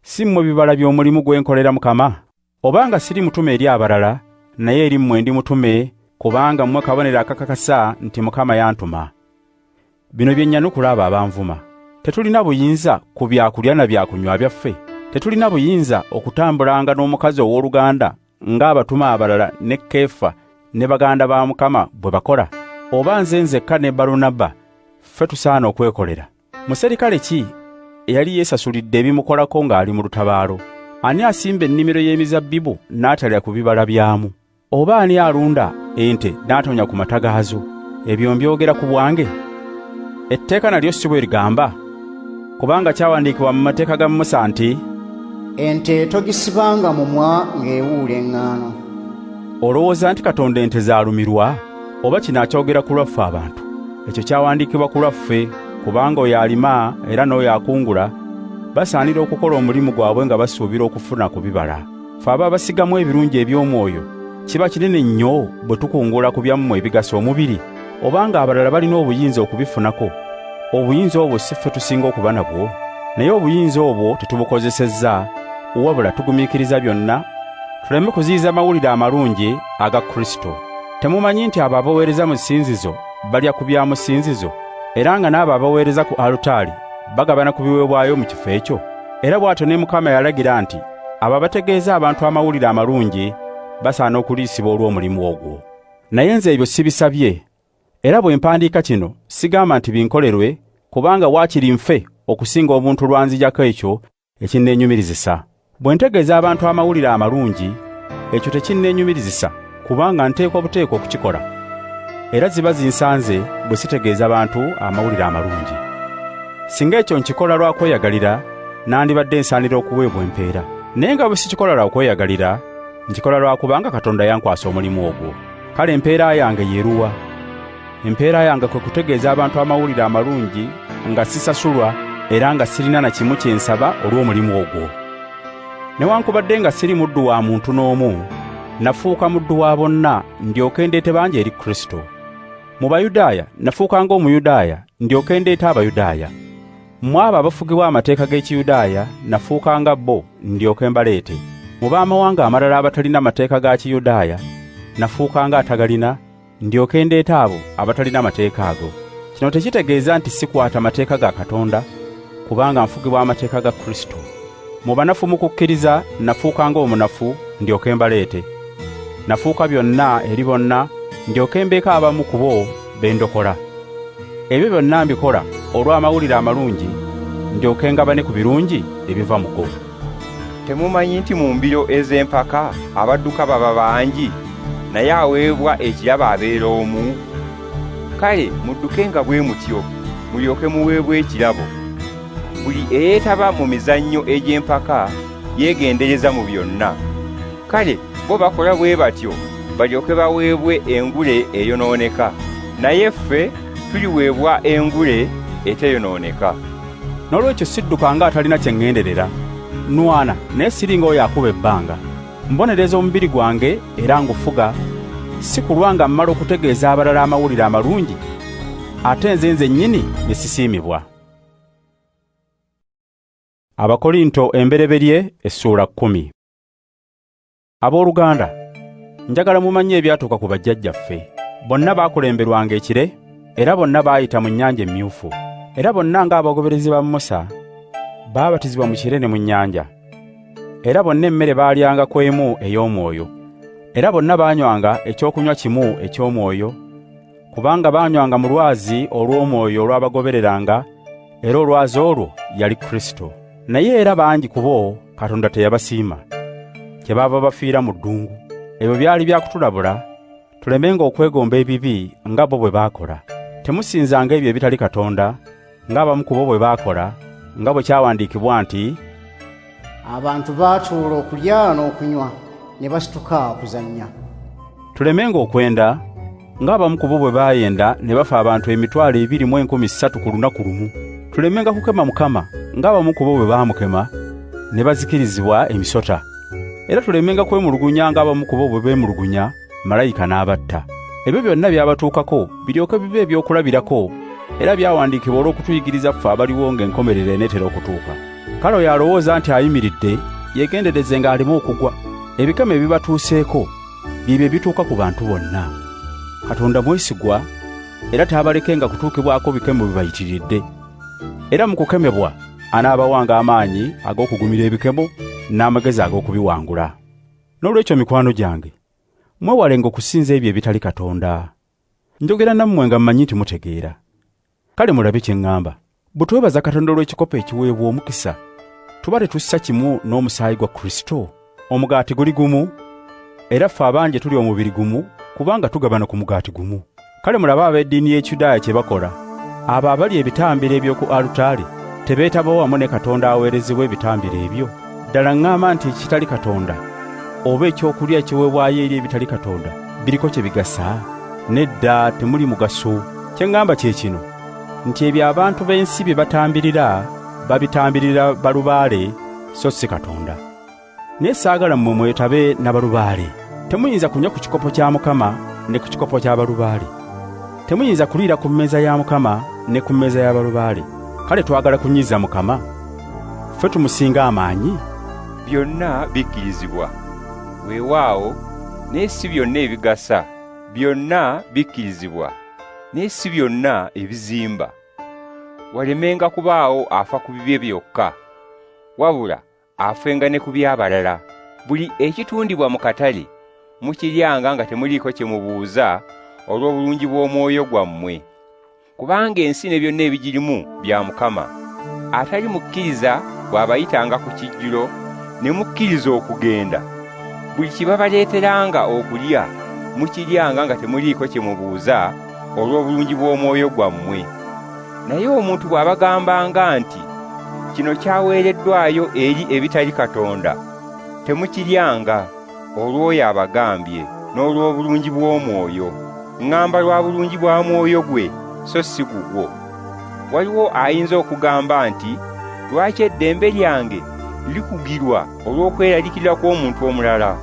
Si mmwe bibala by'omulimu gwe nkolera Mukama? Obanga siri mutume eri abalala, naye eri mmwe ndi mutume, kubanga mmwe kabonero akakakasa nti Mukama yantuma. Bino bye nnyanukula abo abanvuma. Tetulina buyinza ku byakulya na byakunywa byaffe? Tetulina buyinza okutambulanga n'omukazi ow'oluganda ng'abatume abalala ne Keefa ne baganda ba Mukama bwe bakola? Oba nze nzekka ne Balunabba ffe tusaana okwekolera? Muserikale ki eyali yeesasulidde ebimukolako ng'ali mu lutabaalo? Ani asimba ennimiro y'emizabbibu n'atalya ku bibala byamu? Oba ani alunda ente n'atonya ku mata gaazo? Ebyo mbyogera ku bwange? Etteeka nalyo si bwe ligamba? Kubanga kyawandiikibwa mu mateeka ga Musa nti, Ente togisibanga mumwa ng'ewuula eŋŋaano. Olowooza nti Katonda ente z'alumirwa? Oba kino akyogera ku lwaffe abantu? Ekyo kyawandiikibwa ku lwaffe, kubanga oyo alima era n'oyo akungula basaanira okukola omulimu gwabwe nga basuubira okufuna ku bibala. Ffe ababasigamu ebirungi eby'omwoyo kiba kinene nnyo bwe tukungula ku byammwe ebigasa omubiri, obanga abalala balina obuyinza okubifunako, obuyinza obwo si ffe tusinga okuba nabwo? Naye obuyinza obwo tetubukozesezza, wabula tugumiikiriza byonna tuleme kuziyiza mawulire amalungi aga Kristo. Temumanyi nti abo abaweereza mu ssinzizo balya ku bya mu ssinzizo, era nga n'abo abaweereza ku alutaari bagabana ku biweebwayo mu kifo ekyo? Era bw'atyo ne Mukama yalagira nti abo abategeeza abantu amawulire amalungi basaana okuliisibwa olw'omulimu ogwo. Naye nze ebyo sibisabye, era bwe mpandiika kino sigamba nti binkolerwe, kubanga waakiri nfe okusinga obuntu lwanzijako ekyo ekinneenyumirizisa. Bwe ntegeeza abantu amawulire amalungi, ekyo tekinneenyumirizisa, kubanga nteekwa buteekwa okukikola. Era ziba zinsanze bwe sitegeeza bantu amawulire amalungi. Singa ekyo nkikola lwa kweyagalira, nandibadde nsaanira okuweebwa empeera. Naye nga bwe sikikola lwa kweyagalira, nkikola lwa kubanga Katonda yankwasa omulimu ogwo. Kale empeera yange y'eruwa? Empeera yange kwe kutegeeza abantu amawulire amalungi nga sisasulwa era nga sirina na kimu kye nsaba olw'omulimu ogwo. Newankubadde nga siri muddu wa muntu n'omu, nafuuka muddu wa bonna ndyoke ndeete bangi eri Kristo. Mu Bayudaaya nafuuka ng'Omuyudaaya ndyoke ndeete Abayudaaya. Mu abo abafugibwa amateeka g'Ekiyudaaya nafuuka nga bo ndyoke mbaleete. Mu b'amawanga amalala abatalina mateeka ga Kiyudaaya nafuuka ng'atagalina ndyoke ndeete abo abatalina mateeka ago. Kino tekitegeeza nti sikwata mateeka ga Katonda, kubanga nfugibwa amateeka ga Kristo. Mu banafu mu kukkiriza nafuuka ng'omunafu ndyoke mbaleete. Nafuuka byonna eri bonna ndyoke mbeeko abamu ku bo be ndokola. Ebyo byonna mbikola olw'amawulire amalungi ndyoke ngabane ku birungi ebiva mu go. Temumanyi nti mu mbiro ez'empaka abadduka baba bangi, naye aweebwa ekirabo abeera omu? Kale muddukenga bwe mutyo, mulyoke muweebwe ekirabo. Buli eyeetaba mu mizannyo egy'empaka yeegendereza mu byonna. Kale bo bakola bwe batyo balyoke baweebwe engule eyonooneka, naye ffe tuliweebwa engule eteyonooneka. Noolwekyo sidduka ng'atalina kye ŋŋenderera. Nnwana naye siri ng'oyo akuba ebbanga. Mbonereza omubiri gwange era ngufuga, si kulwa nga mmala okutegeeza abalala amawulire amalungi, ate nze nzennyini ne sisiimibwa. Abakorinto embereberye essuula 10. Abooluganda, njagala mumanye ebyatuuka ku bajjajjaffe. Bonna baakulemberwanga ekire, era bonna baayita mu nnyanja emmyufu. Era bonna ng'abagoberezi ba Musa, baabatizibwa mu kire ne mu nnyanja. Era bonna emmere baalyanga ku emu ey'omwoyo. Era bonna baanywanga ekyokunywa kimu eky'omwoyo, kubanga baanywanga mu lwazi olw'omwoyo olwabagobereranga, era olwazi olwo yali Kristo. Naye era bangi ku bo Katonda teyabasiima, kyebaava bafiira mu ddungu. Ebyo byali bya kutulabula, tulemenga okwegomba ebibi nga bo bwe baakola. Temusinzanga ebyo ebitali Katonda, ng'abamu ku bo bwe baakola, nga bwe kyawandiikibwa nti, Abantu baatuula okulya n'okunywa, ne basituka okuzannya. Tulemenga okwenda, ng'abamu ku bo bwe baayenda ne bafa abantu 2,300 ku lunaku lumu. Tulemenga kukema Mukama, ng'abamu ku bo bwe baamukema, ne bazikirizibwa emisota. Era tulemenga kwemulugunya ng'abamu ku bo bwe beemulugunya, malayika n'abatta. Ebyo byonna byabatuukako biryoke bibe ebyokulabirako, era byawandiikibwa olw'okutuyigiriza ffe abaliwo ng'enkomerero eneetera okutuuka. Kale oyo alowooza nti ayimiridde, yeegendereze ng'aleme okugwa. Ebikemo ebibatuuseeko byebyo ebituuka ku bantu bonna. Katonda mwesigwa, era taabalekenga kutuukibwako bikemo bibayitiridde. Era mu kukemebwa anaabawanga amaanyi ag'okugumira ebikemo n'amagezi ag'okubiwangula. Noolwekyo mikwano gyange, mwewalenga okusinza ebyo ebitali Katonda. Njogera nammwe nga mmanyi nti mutegeera. Kale mulabe kye ŋŋamba. Bwe twebaza Katonda olw'ekikopo ekiweebwa omukisa, tuba tetussa kimu n'omusaayi gwa Kristo? Omugaati guli gumu, era ffe abangi tuli omubiri gumu, kubanga tugabana ku mugaati gumu. Kale mulabe ab'eddiini y'Ekiyudaaya kye bakola. Abo abali ebitambiro eby'oku alutaari tebeetaba wamu ne Katonda aweerezebwa ebitambiro ebyo? Ddala ŋŋamba nti ekitali Katonda oba ekyokulya ekiweebwayo eri ebitali Katonda biriko kye bigasa? Nedda, temuli mugaso. Kye ŋŋamba kye kino, nti ebyo abantu b'ensi bye batambirira, babitambirira balubaale so si Katonda. Naye saagala mmwe mwetabe na balubaale. Temuyinza kunywa ku kikopo kya Mukama ne ku kikopo kya balubaale. Temuyinza kuliira ku mmeeza ya Mukama ne ku mmeeza ya balubaale. Kale twagala kunyiiza Mukama? Ffe tumusinga amaanyi? Byonna bikkirizibwa, weewaawo, naye si byonna ebigasa. Byonna bikkirizibwa, naye si byonna ebizimba. Walemenga kubaawo afa ku bibye byokka, wabula afenga ne ku by'abalala. Buli ekitundibwa mu katale mukiryanga nga temuliiko kye mubuuza olw'obulungi bw'omwoyo gwammwe. Kubanga ensi ne byonna ebigirimu bya Mukama. Atali mukkiriza bw'abayitanga ku kijjulo ne mukkiriza okugenda, buli kye babaleeteranga okulya mukiryanga nga temuliiko kye mubuuza olw'obulungi bw'omwoyo gwammwe. Naye omuntu bw'abagambanga nti kino kyaweereddwayo eri ebitali Katonda, temukiryanga olw'oyo abagambye n'olw'obulungi bw'omwoyo. Ŋŋamba lwa bulungi bwa mwoyo gwe so si gugwo. Waliwo ayinza okugamba nti lwaki eddembe lyange likugirwa olw'okweraliikirira kw'omuntu omulala?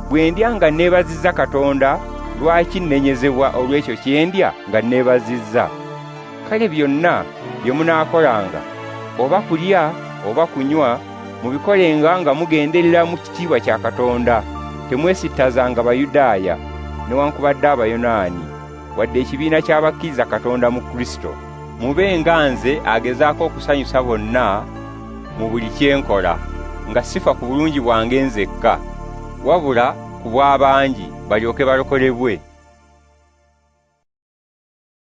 Bwe ndya nga neebazizza Katonda, lwaki nnenyezebwa olw'ekyo kye ndya nga neebazizza? Kale byonna bye munaakolanga, oba kulya oba kunywa, mubikolenga nga mugenderera mu kitiibwa kya Katonda. Temwesittazanga Bayudaaya newankubadde Abayonaani, wadde ekibiina ky'abakkiriza Katonda mu Kristo. Mube nga nze agezaako okusanyusa bonna mu buli kye nkola, nga sifa ku bulungi bwange nzekka, wabula ku bw'abangi balyoke balokolebwe.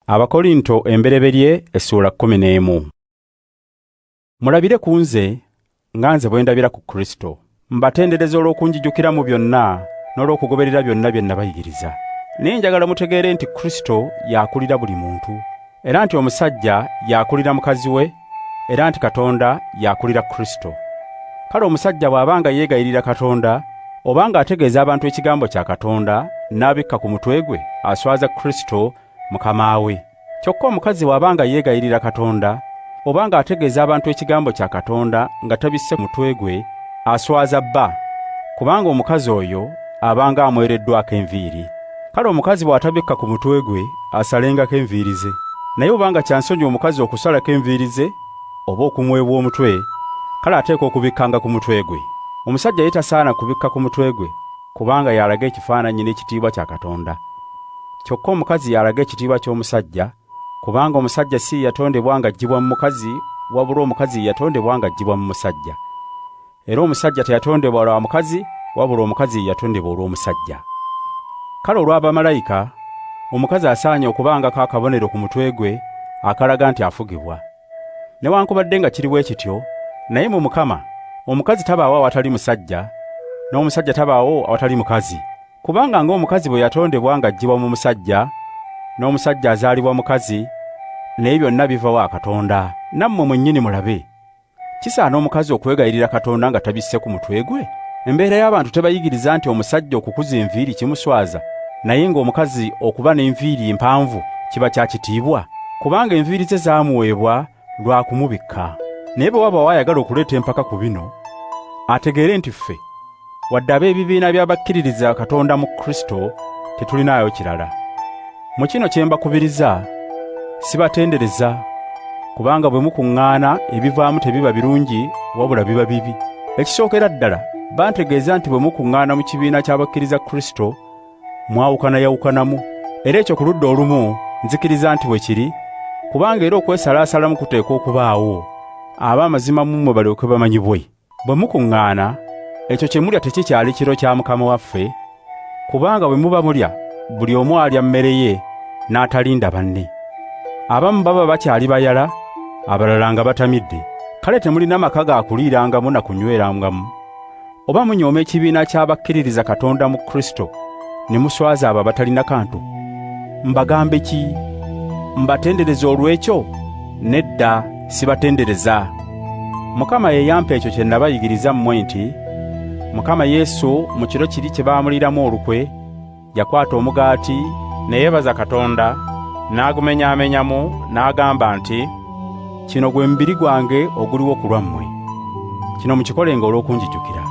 Abakorinto embereberye essuula 11. Mulabire ku nze nga nze bwe ndabira ku Kristo. Mbatendereza olw'okunjijukira mu byonna n'olw'okugoberera byonna bye nabayigiriza. Naye njagala mutegeere nti Kristo y'akulira buli muntu, era nti omusajja y'akulira mukazi we, era nti Katonda y'akulira Kristo. Kale omusajja bw'abanga yeegayirira Katonda, obanga ategeeza abantu ekigambo kya Katonda, n'abikka ku mutwe gwe, aswaza Kristo mukama we. Kyokka omukazi bw'abanga yeegayirira Katonda, obanga ategeeza abantu ekigambo kya Katonda nga tabisse mutwe gwe, aswaza bba, kubanga omukazi oyo abanga amwereddwako enviiri. Kale omukazi bw'atabikka ku mutwe gwe, asalengako enviiri ze. Naye obanga kya nsonyi omukazi okusalako enviiri ze oba okumwebwa omutwe, kale ateekwa okubikkanga ku mutwe gwe. Omusajja ye tasaana kubikka ku mutwe gwe, kubanga y'alaga ekifaananyi n'ekitiibwa kya Katonda. Kyokka omukazi y'alaga ekitiibwa ky'omusajja, kubanga omusajja si ye yatondebwa ng'aggyibwa mu mukazi, wabula omukazi ye yatondebwa ng'aggyibwa mu musajja. Era omusajja teyatondebwa lwa mukazi, wabula omukazi ye yatondebwa olw'omusajja. Kale olw'abamalayika, omukazi asaanye okubangako akabonero ku mutwe gwe akalaga nti afugibwa. Newankubadde nga kiri bwe kityo, naye mu Mukama omukazi tabaawo awatali musajja, n'omusajja tabaawo awatali mukazi. Kubanga ng'omukazi bwe yatondebwa ng'aggyibwa mu musajja, n'omusajja azaalibwa mukazi, naye byonna biva wa Katonda. Nammwe mwennyini mulabe. Kisaana omukazi okwegayirira Katonda nga tabisse ku mutwe gwe? Embeera y'abantu tebayigiriza nti omusajja okukuza enviiri kimuswaza, naye ng'omukazi okuba n'enviiri empanvu kiba kya kitiibwa? Kubanga enviiri ze zaamuweebwa lwa kumubikka. Naye bwe wabaawo ayagala okuleeta empaka ku bino, ategeere nti ffe, wadde ab'ebibiina by'abakkiririza Katonda mu Kristo, tetulinaayo kirala. Mu kino kye mbakubiriza, sibatendereza, kubanga bwe mukuŋŋaana ebivaamu tebiba birungi wabula biba bibi. Ekisookera ddala bantegeeza nti bwe mukuŋŋaana mu kibiina ky'abakkiriza Kristo, mwawukanayawukanamu. Era ekyo ku ludda olumu nzikiriza nti bwe kiri, kubanga era okwesalaasalamu kuteekwa okubaawo, ab'amazima mu mmwe balyoke bamanyibwe. Bwe mukuŋŋaana, ekyo kye mulya tekikyali kiro kya Mukama waffe, kubanga bwe muba mulya buli omu alya mmere ye n'atalinda banne. Abamu baba bakyali bayala, abalala nga batamidde. Kale temulina maka ga kuliirangamu na kunywerangamu. Oba munyooma ekibiina ky'abakkiririza Katonda mu Kristo, ne muswaza abo abatalina kantu? Mbagambe ki? Mbatendereza olw'ekyo? Nedda, sibatendereza. Mukama ye yampa ekyo kye nabayigiriza mmwe nti, Mukama Yesu mu kiro kiri kye baamuliramu olukwe, yakwata omugaati ne yeebaza Katonda, n'agumenyaamenyamu n'agamba nti, Kino gwe mubiri gwange oguliwo ku lwammwe. Kino mukikolenga olw'okunjijukira.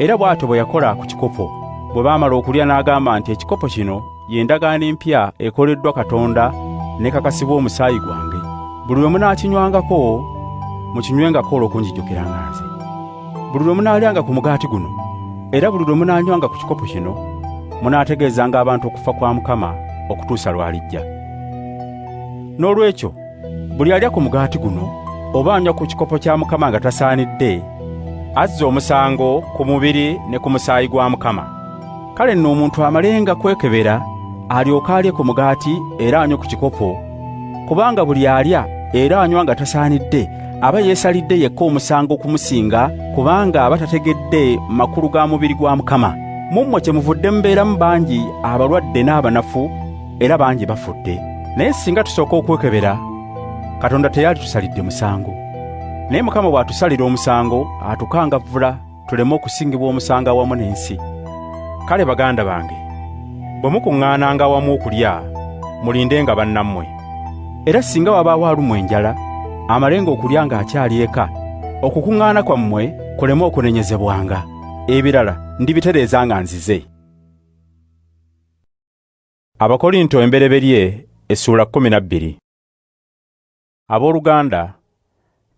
Era bw'atyo bwe yakola ku kikopo. Bwe baamala okulya n'agamba nti ekikopo kino ye ndagaano empya ekoleddwa Katonda n'ekakasibwa omusaayi gwange. Buli lwe munaakinywangako, mukinywengako olw'okunjijukiranga nze. Buli lwe munaalyanga ku mugaati guno, era buli lwe munaanywanga ku kikopo kino, munaategeezanga abantu okufa kwa Mukama okutuusa lw'alijja. Noolwekyo buli alya ku mugaati guno oba anywa ku kikopo kya Mukama nga tasaanidde, azza omusango ku mubiri ne ku musaayi gwa Mukama. Kale nno omuntu amalenga kwekebera alyoke alye ku mugaati era anywe ku kikopo, kubanga buli alya era anywa nga tasaanidde aba yeesalidde yekka omusango okumusinga, kubanga aba tategedde makulu ga mubiri gwa Mukama. Mu mmwe kyemuvudde mubeeramu bangi abalwadde n'abanafu, era bangi bafudde. Naye singa tusooka okwekebera, Katonda teyalitusalidde musango. Naye Mukama bw'atusalira omusango, atukangavvula tuleme okusingibwa omusango awamu n'ensi. Kale baganda bange, bwe mukuŋŋaananga awamu okulya, mulindenga bannammwe. Era singa wabaawo alumwa enjala, amalenga okulya ng'akyali eka, okukuŋŋaana kwammwe kuleme okunenyezebwanga. Ebirala ndibitereeza nga nzize. Abakorinto embereberye essuula 12. Abooluganda,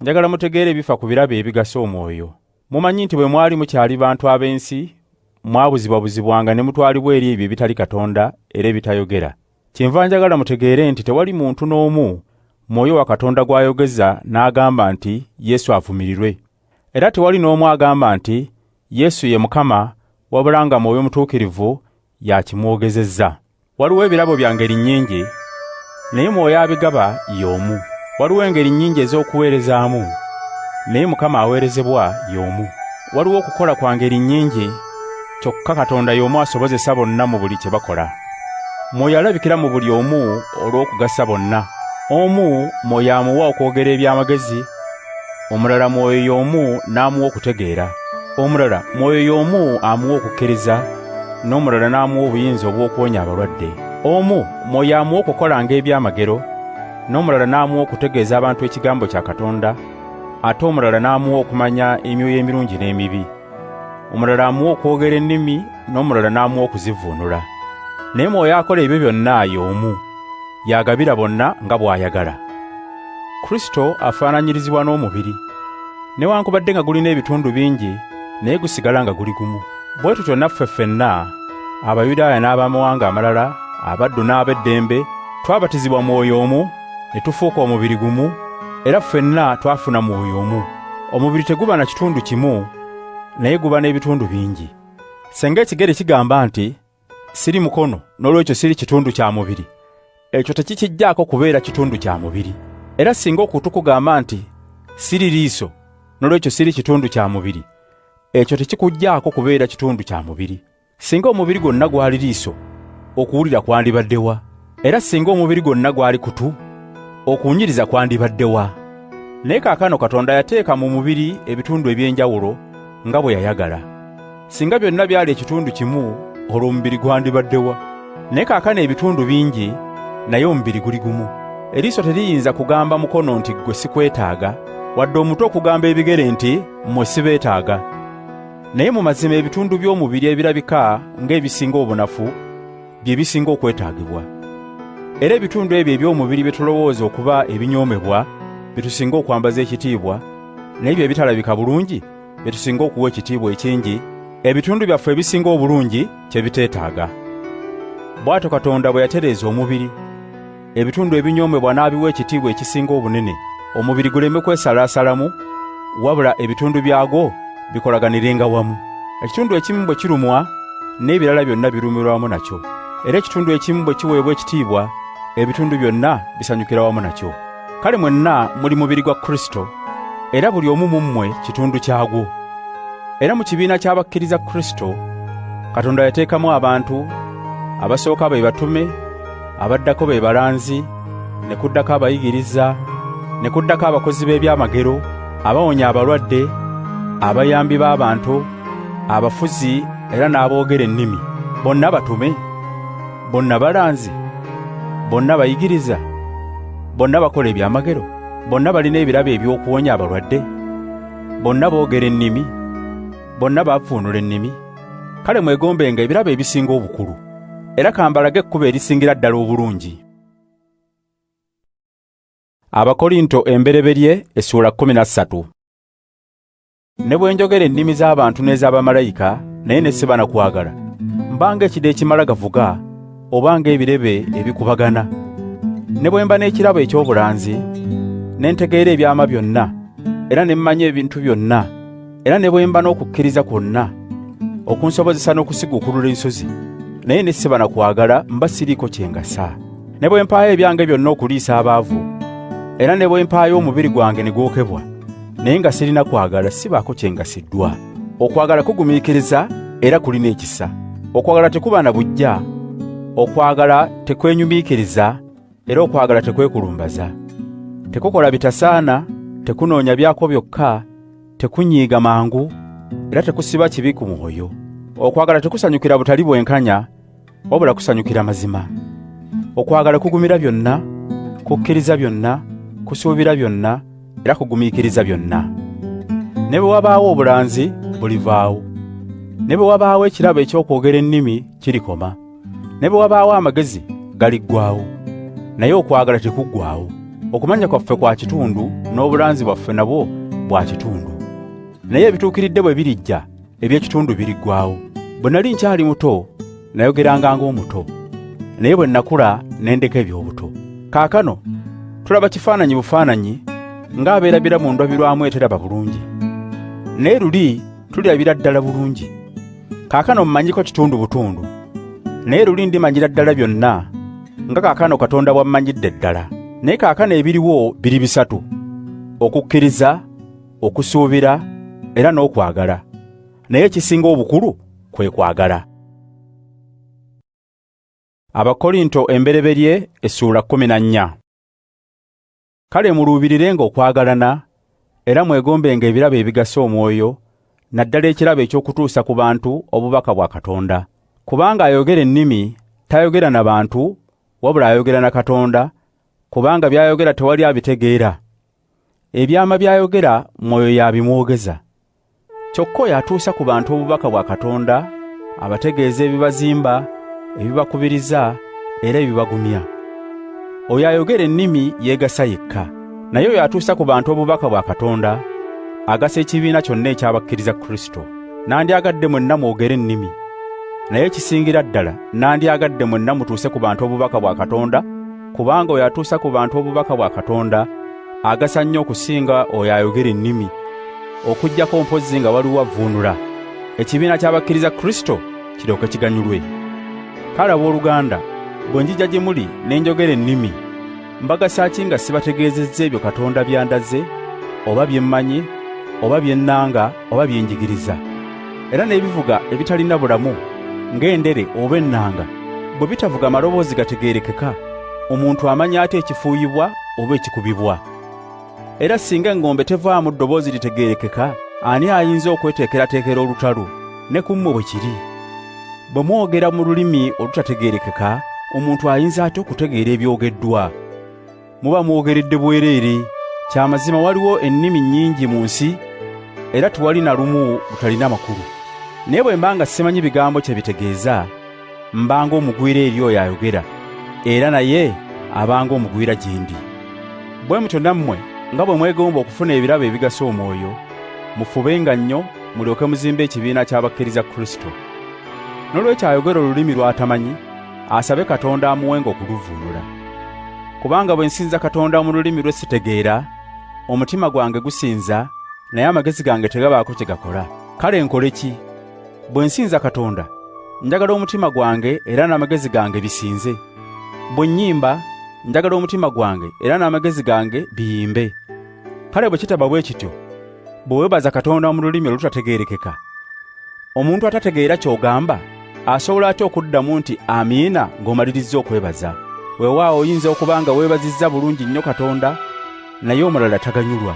njagala mutegeere ebifa ku birabo ebigasa omwoyo. Mumanyi nti bwe mwali mukyali bantu ab'ensi, mwabuzibwabuzibwanga ne mutwalibwa eri ebyo ebitali Katonda era ebitayogera. Kyenva njagala mutegeere nti tewali muntu n'omu Mwoyo wa Katonda gw'ayogeza n'agamba nti Yesu avumirirwe. Era tewali n'omu agamba nti Yesu ye Mukama, wabula nga Mwoyo Mutuukirivu y'akimwogezezza. Waliwo ebirabo bya ngeri nnyingi, naye Mwoyo abigaba y'omu. Waliwo engeri nnyingi ez'okuweerezaamu, naye Mukama aweerezebwa y'omu. Waliwo okukola kwa ngeri nnyingi, Kyokka Katonda y'omu asobozesa bonna mu buli kye bakola. Mwoyo alabikira mu buli omu olw'okugasa bonna. Omu Mwoyo amuwa okwogera eby'amagezi, omulala Mwoyo y'omu n'amuwa okutegeera. Omulala Mwoyo y'omu amuwa okukkiriza, n'omulala n'amuwa obuyinza obw'okuwonya abalwadde. Omu Mwoyo amuwa okukolanga ebyamagero, n'omulala n'amuwa okutegeeza abantu ekigambo kya Katonda, ate omulala n'amuwa okumanya emyoyo emirungi n'emibi. Omulala amuwa okwogera ennimi, n'omulala n'amuwa okuzivvuunula. Naye Mwoyo akola ebyo byonna y'omu, y'agabira bonna nga bw'ayagala. Kristo afaananyirizibwa n'omubiri. Newankubadde nga gulina ebitundu bingi, naye gusigala nga guli gumu. Bwe tutyo naffe ffenna, Abayudaaya n'abamawanga amalala, abaddu n'ab'eddembe, twabatizibwa Mwoyo omu, ne tufuuka omubiri gumu, era ffenna twafuna Mwoyo omu. Omubiri teguba na kitundu kimu, naye guba n'ebitundu bingi. Singa ekigere kigamba nti, Siri mukono, n'olwekyo siri kitundu kya mubiri, ekyo tekikiggyaako kubeera kitundu kya mubiri. Era singa okutu kugamba nti, Siri liiso, n'olwekyo siri kitundu kya mubiri, ekyo tekikuggyaako kubeera kitundu kya mubiri. Singa omubiri gwonna gwali liiso, okuwulira kwandibadde wa? Era singa omubiri gwonna gwali kutu, okuwunyiriza kwandibadde wa? Naye kaakano Katonda yateeka mu mubiri ebitundu eby'enjawulo nga bwe yayagala. Singa byonna byali ekitundu kimu, olwo omubiri gwandibadde wa? Naye kaakano ebitundu bingi, naye omubiri guli gumu. Eriiso teriyinza kugamba mukono nti ggwe sikwetaaga, wadde omutwe okugamba ebigere nti mmwe sibeetaaga. Naye mu mazima ebitundu by'omubiri ebirabika ng'ebisinga obunafu bye bisinga okwetaagibwa. Era ebitundu ebyo eby'omubiri bye tulowooza okuba ebinyoomebwa bye tusinga okwambaza ekitiibwa, naye bye bitalabika bulungi bye tusinga okuwa ekitiibwa ekingi, ebitundu byaffe ebisinga obulungi kye biteetaaga. Bw'atyo Katonda bwe yatereeza omubiri, ebitundu ebinyoomebwa n'abiwa ekitiibwa ekisinga obunene, omubiri guleme kwesalaasalamu, wabula ebitundu byagwo bikolaganirenga wamu. Ekitundu ekimu bwe kirumwa, n'ebirala byonna birumirwa wamu nakyo. Era ekitundu ekimu bwe kiweebwa ekitiibwa, ebitundu byonna bisanyukira wamu nakyo. Kale mwenna muli mubiri gwa Kristo, era buli omu mu mmwe kitundu kyagwo. Era mu kibiina ky'abakkiriza Kristo, Katonda yateekamu abantu, abasooka be batume, abaddako be balanzi, ne kuddako abayigiriza, ne kuddako abakozi b'ebyamagero, abawonya abalwadde, abayambi b'abantu, abafuzi era n'aboogera ennimi. Bonna batume? Bonna balanzi? Bonna bayigiriza? Bonna bakola ebyamagero? Bonna balina ebirabo eby'okuwonya abalwadde? Bonna boogera ennimi? Bonna bavvuunula ennimi? Kale mwegombenga ebirabo ebisinga obukulu. Era kambalage ekkubo erisingira ddala obulungi. Abakorinto embereberye essuula 13. Ne bwe njogera ennimi z'abantu n'ez'abamalayika, naye ne siba na kwagala, mba ng'ekide ekimala gavuga, oba ng'ebirebe ebikubagana. Ne bwe mba n'ekirabo eky'obulanzi, ne ntegeera ebyama byonna, era ne mmanya ebintu byonna, era ne bwe mba n'okukkiriza kwonna, okunsobozesa n'okusiguukulula ensozi, naye ne siba na kwagala, mba siriiko kye ngasa. Ne bwe mpaayo ebyange byonna okuliisa abaavu, era ne bwe mpaayo omubiri gwange ne gwokebwa, naye nga sirina kwagala, sibaako kye ngasiddwa. Okwagala kugumiikiriza era kulina ekisa. Okwagala tekuba na buggya, okwagala tekwenyumiikiriza, era okwagala tekwekulumbaza. Tekukola bitasaana, tekunoonya byakwo byokka, tekunyiiga mangu, era tekusiba kibi ku mwoyo. Okwagala tekusanyukira butali bwenkanya, wabula kusanyukira mazima. Okwagala kugumira byonna, kukkiriza byonna, kusuubira byonna, era kugumiikiriza byonna. Ne bwe wabaawo obulanzi, bulivaawo. Ne bwe wabaawo ekirabo eky'okwogera ennimi, kirikoma. Ne bwe wabaawo amagezi, galiggwaawo. Naye okwagala tekuggwaawo. Okumanya kwaffe kwa kitundu, n'obulanzi bwaffe nabwo bwa kitundu. Naye ebituukiridde bwe birijja, eby'ekitundu biriggwaawo. Bwe nali nkyali muto, nayogeranga ng'omuto, naye bwe nakula ne ndeka eby'obuto. Kaakano tulaba kifaananyi bufaananyi ng'abeerabira mu ndabirwamu eteraba bulungi, naye luli tulirabira ddala bulungi. Kaakano mmanyiko kitundu butundu, naye luli ndimanyira ddala byonna, nga kaakano Katonda bw'ammanyidde ddala. Naye kaakano ebiriwo biri bisatu: okukkiriza, okusuubira era n'okwagala. Naye ekisinga obukulu kwe kwagala. Abakorinto embereberye essuula 14. Kale muluubirirenga okwagalana, era mwegombenga ebirabo ebigasa omwoyo, naddala ekirabo eky'okutuusa ku bantu obubaka bwa Katonda. Kubanga ayogera ennimi tayogera na bantu, wabula ayogera na Katonda, kubanga by'ayogera tewali abitegeera. Ebyama by'ayogera mwoyo y'abimwogeza. Kyokka oyo atuusa ku bantu obubaka bwa Katonda abategeeza ebibazimba, ebibakubiriza era ebibagumya. Oyo ayogera ennimi yeegasa yekka, naye oyo atuusa ku bantu obubaka bwa Katonda agasa ekibiina kyonna ekyabakkiriza Kristo. Nandyagadde mwenna mwogere ennimi, naye ekisingira ddala nandyagadde mwenna mutuuse ku bantu obubaka bwa Katonda, kubanga oyo atuusa ku bantu obubaka bwa Katonda agasa nnyo okusinga oyo ayogera ennimi, okuggyako mpozzi nga waliwo avvuunula, ekibiina ky'abakkiriza Kristo kiryoke kiganyulwe. Kale abooluganda, bwe njija gye muli ne njogera ennimi, mbagasa ki nga sibategeezezza ebyo Katonda by'andaze, oba bye mmanyi, oba bye nnanga, oba bye njigiriza? Era n'ebivuga ebitalina bulamu ng'endere oba ennanga bwe bitavuga maloboozi gategeerekeka, omuntu amanya atya ekifuuyibwa oba ekikubibwa? Era singa engombe tevaamu ddoboozi litegeerekeka, ani ayinza okweteekerateekera olutalo? Ne ku mmwe bwe kiri. Bwe mwogera mu lulimi olutategeerekeka, omuntu ayinza atya okutegeera ebyogeddwa? Muba mwogeredde bwereere. Kya mazima waliwo ennimi nnyingi mu nsi, era tewali na lumu lutalina makulu. Naye bwe mba nga simanyi bigambo kye bitegeeza, mbanga omugwira eri oyo ayogera, era naye abanga omugwira gye ndi. Bwe mutyo nammwe nga bwe mwegomba okufuna ebirabo ebigasa omwoyo, mufubenga nnyo mulyoke muzimbe ekibiina ky'abakkiriza Kristo. Noolwekyo ayogera olulimi lw'atamanyi, asabe Katonda amuwenga okuluvvuunula. Kubanga bwe nsinza Katonda mu lulimi lwe sitegeera, omutima gwange gusinza, naye amagezi gange tegabaako kye gakola. Kale nkole ki? Bwe nsinza Katonda, njagala omutima gwange era n'amagezi gange bisinze. Bwe nnyimba, njagala omutima gwange era n'amagezi gange biyimbe. Kale bwe kitaba bwe kityo, bwe weebaza Katonda mu lulimi olutategeerekeka, omuntu atategeera ky'ogamba asobola atya okuddamu nti amiina ng'omalirizza okwebaza? Weewaawo oyinza okuba nga weebazizza bulungi nnyo Katonda, naye omulala taganyulwa.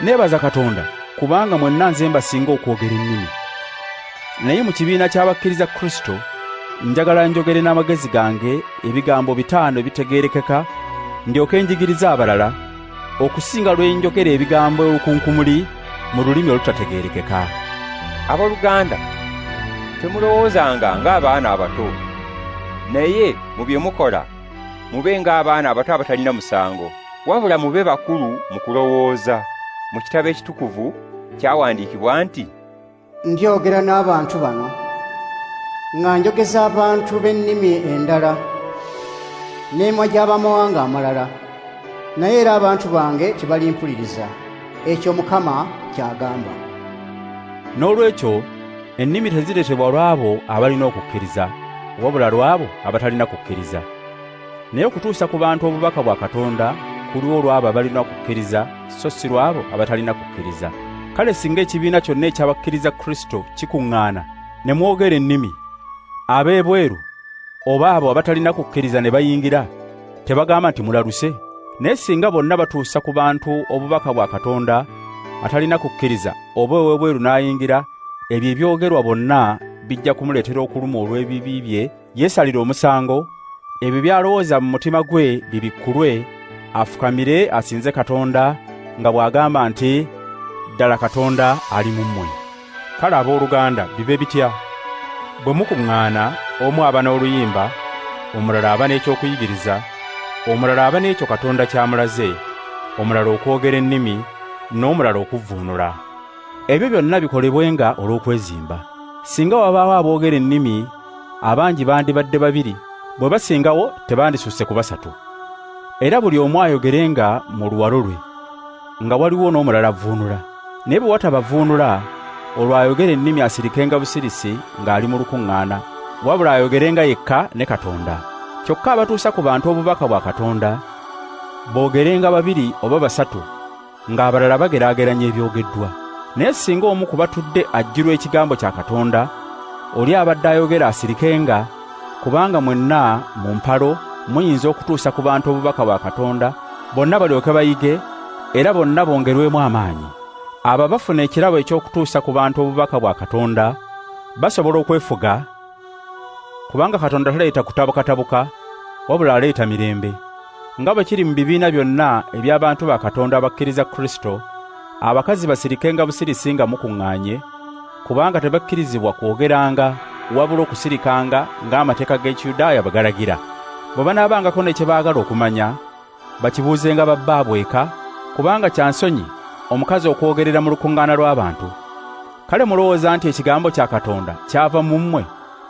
Neebaza Katonda kubanga mwenna nze mbasinga okwogera ennimi. Naye mu kibiina ky'abakkiriza Kristo njagala njogere n'amagezi gange ebigambo 5 ebitegeerekeka, ndyoke njigirize abalala, okusinga lwe njogera ebigambo olukunkumuli mu lulimi olutategeerekeka. Abooluganda, temulowoozanga ng'abaana abato, naye mu bye mukola mube ng'abaana abato abatalina musango, wabula mube bakulu mu kulowooza. Mu kitabo ekitukuvu kyawandiikibwa nti, Ndyogera n'abantu bano nga njogeza abantu b'ennimi endala n'emimwa gy'abamawanga amalala, naye era abantu bange tebalimpuliriza. Ekyo Mukama ky'agamba. Noolwekyo ennimi tezireetebwa lw'abo abalina okukkiriza, wabula lw'abo abatalina kukkiriza. Naye okutuusa ku bantu obubaka bwa Katonda kuliwo lw'abo abalina okukkiriza, so si lw'abo abatalina kukkiriza. Kale singa ekibiina kyonna eky'abakkiriza Kristo kikuŋŋaana ne mwogera ennimi, ab'ebweru oba abo abatalina kukkiriza ne bayingira, tebagamba nti mulaluse? Naye singa bonna batuusa ku bantu obubaka bwa Katonda, atalina kukkiriza oba ow'ebweru n'ayingira, ebyo ebyogerwa bonna bijja kumuleetera okulumwa olw'ebibi bye, yeesalire omusango, ebyo by'alowooza mu mutima gwe bibikkulwe, afukamire asinze Katonda nga bw'agamba nti, ddala Katonda ali mu mmwe. Kale abooluganda bibe bitya? Bwe mukuŋŋaana, omu aba n'oluyimba, omulala aba n'ekyokuyigiriza, omulala aba n'ekyo Katonda ky'amulaze, omulala okwogera ennimi, n'omulala okuvvuunula. Ebyo byonna bikolebwenga olw'okwezimba. Singa wabaawo aboogera ennimi, abangi bandibadde babiri, bwe basingawo tebandisusse ku basatu. Era buli omu ayogerenga mu luwalo lwe, nga waliwo n'omulala avvuunula. Naye bwe wataba avvuunula, olwo ayogera ennimi asirikenga busirisi ng'ali mu lukuŋŋaana, wabula ayogerenga yekka ne Katonda. Kyokka abatuusa ku bantu obubaka bwa Katonda boogerenga babiri oba basatu, ng'abalala bageraageranya ebyogeddwa. Naye singa omu ku batudde ajjirwa ekigambo kya Katonda, Oli abadde ayogera asirikenga, kubanga mwenna mu mpalo muyinza okutuusa ku bantu obubaka bwa Katonda, bonna balyoke bayige era bonna bongerwemu amaanyi. Abo abafuna ekirabo eky'okutuusa ku bantu obubaka bwa Katonda basobola okwefuga, kubanga Katonda taleeta kutabukatabuka, wabula aleeta mirembe. Nga bwe kiri mu bibiina byonna eby'abantu ba Katonda abakkiriza Kristo, abakazi basirikenga busirisi nga mukuŋŋaanye, kubanga tebakkirizibwa kwogeranga wabula okusirikanga ng'amateeka g'Ekiyudaaya bwe galagira. Bwe banaabangako ne kye baagala okumanya, bakibuuzenga babbaabwe eka, kubanga kya nsonyi omukazi okwogerera mu lukuŋŋaana lw'abantu. Kale mulowooza nti ekigambo kya Katonda kyava mu mmwe,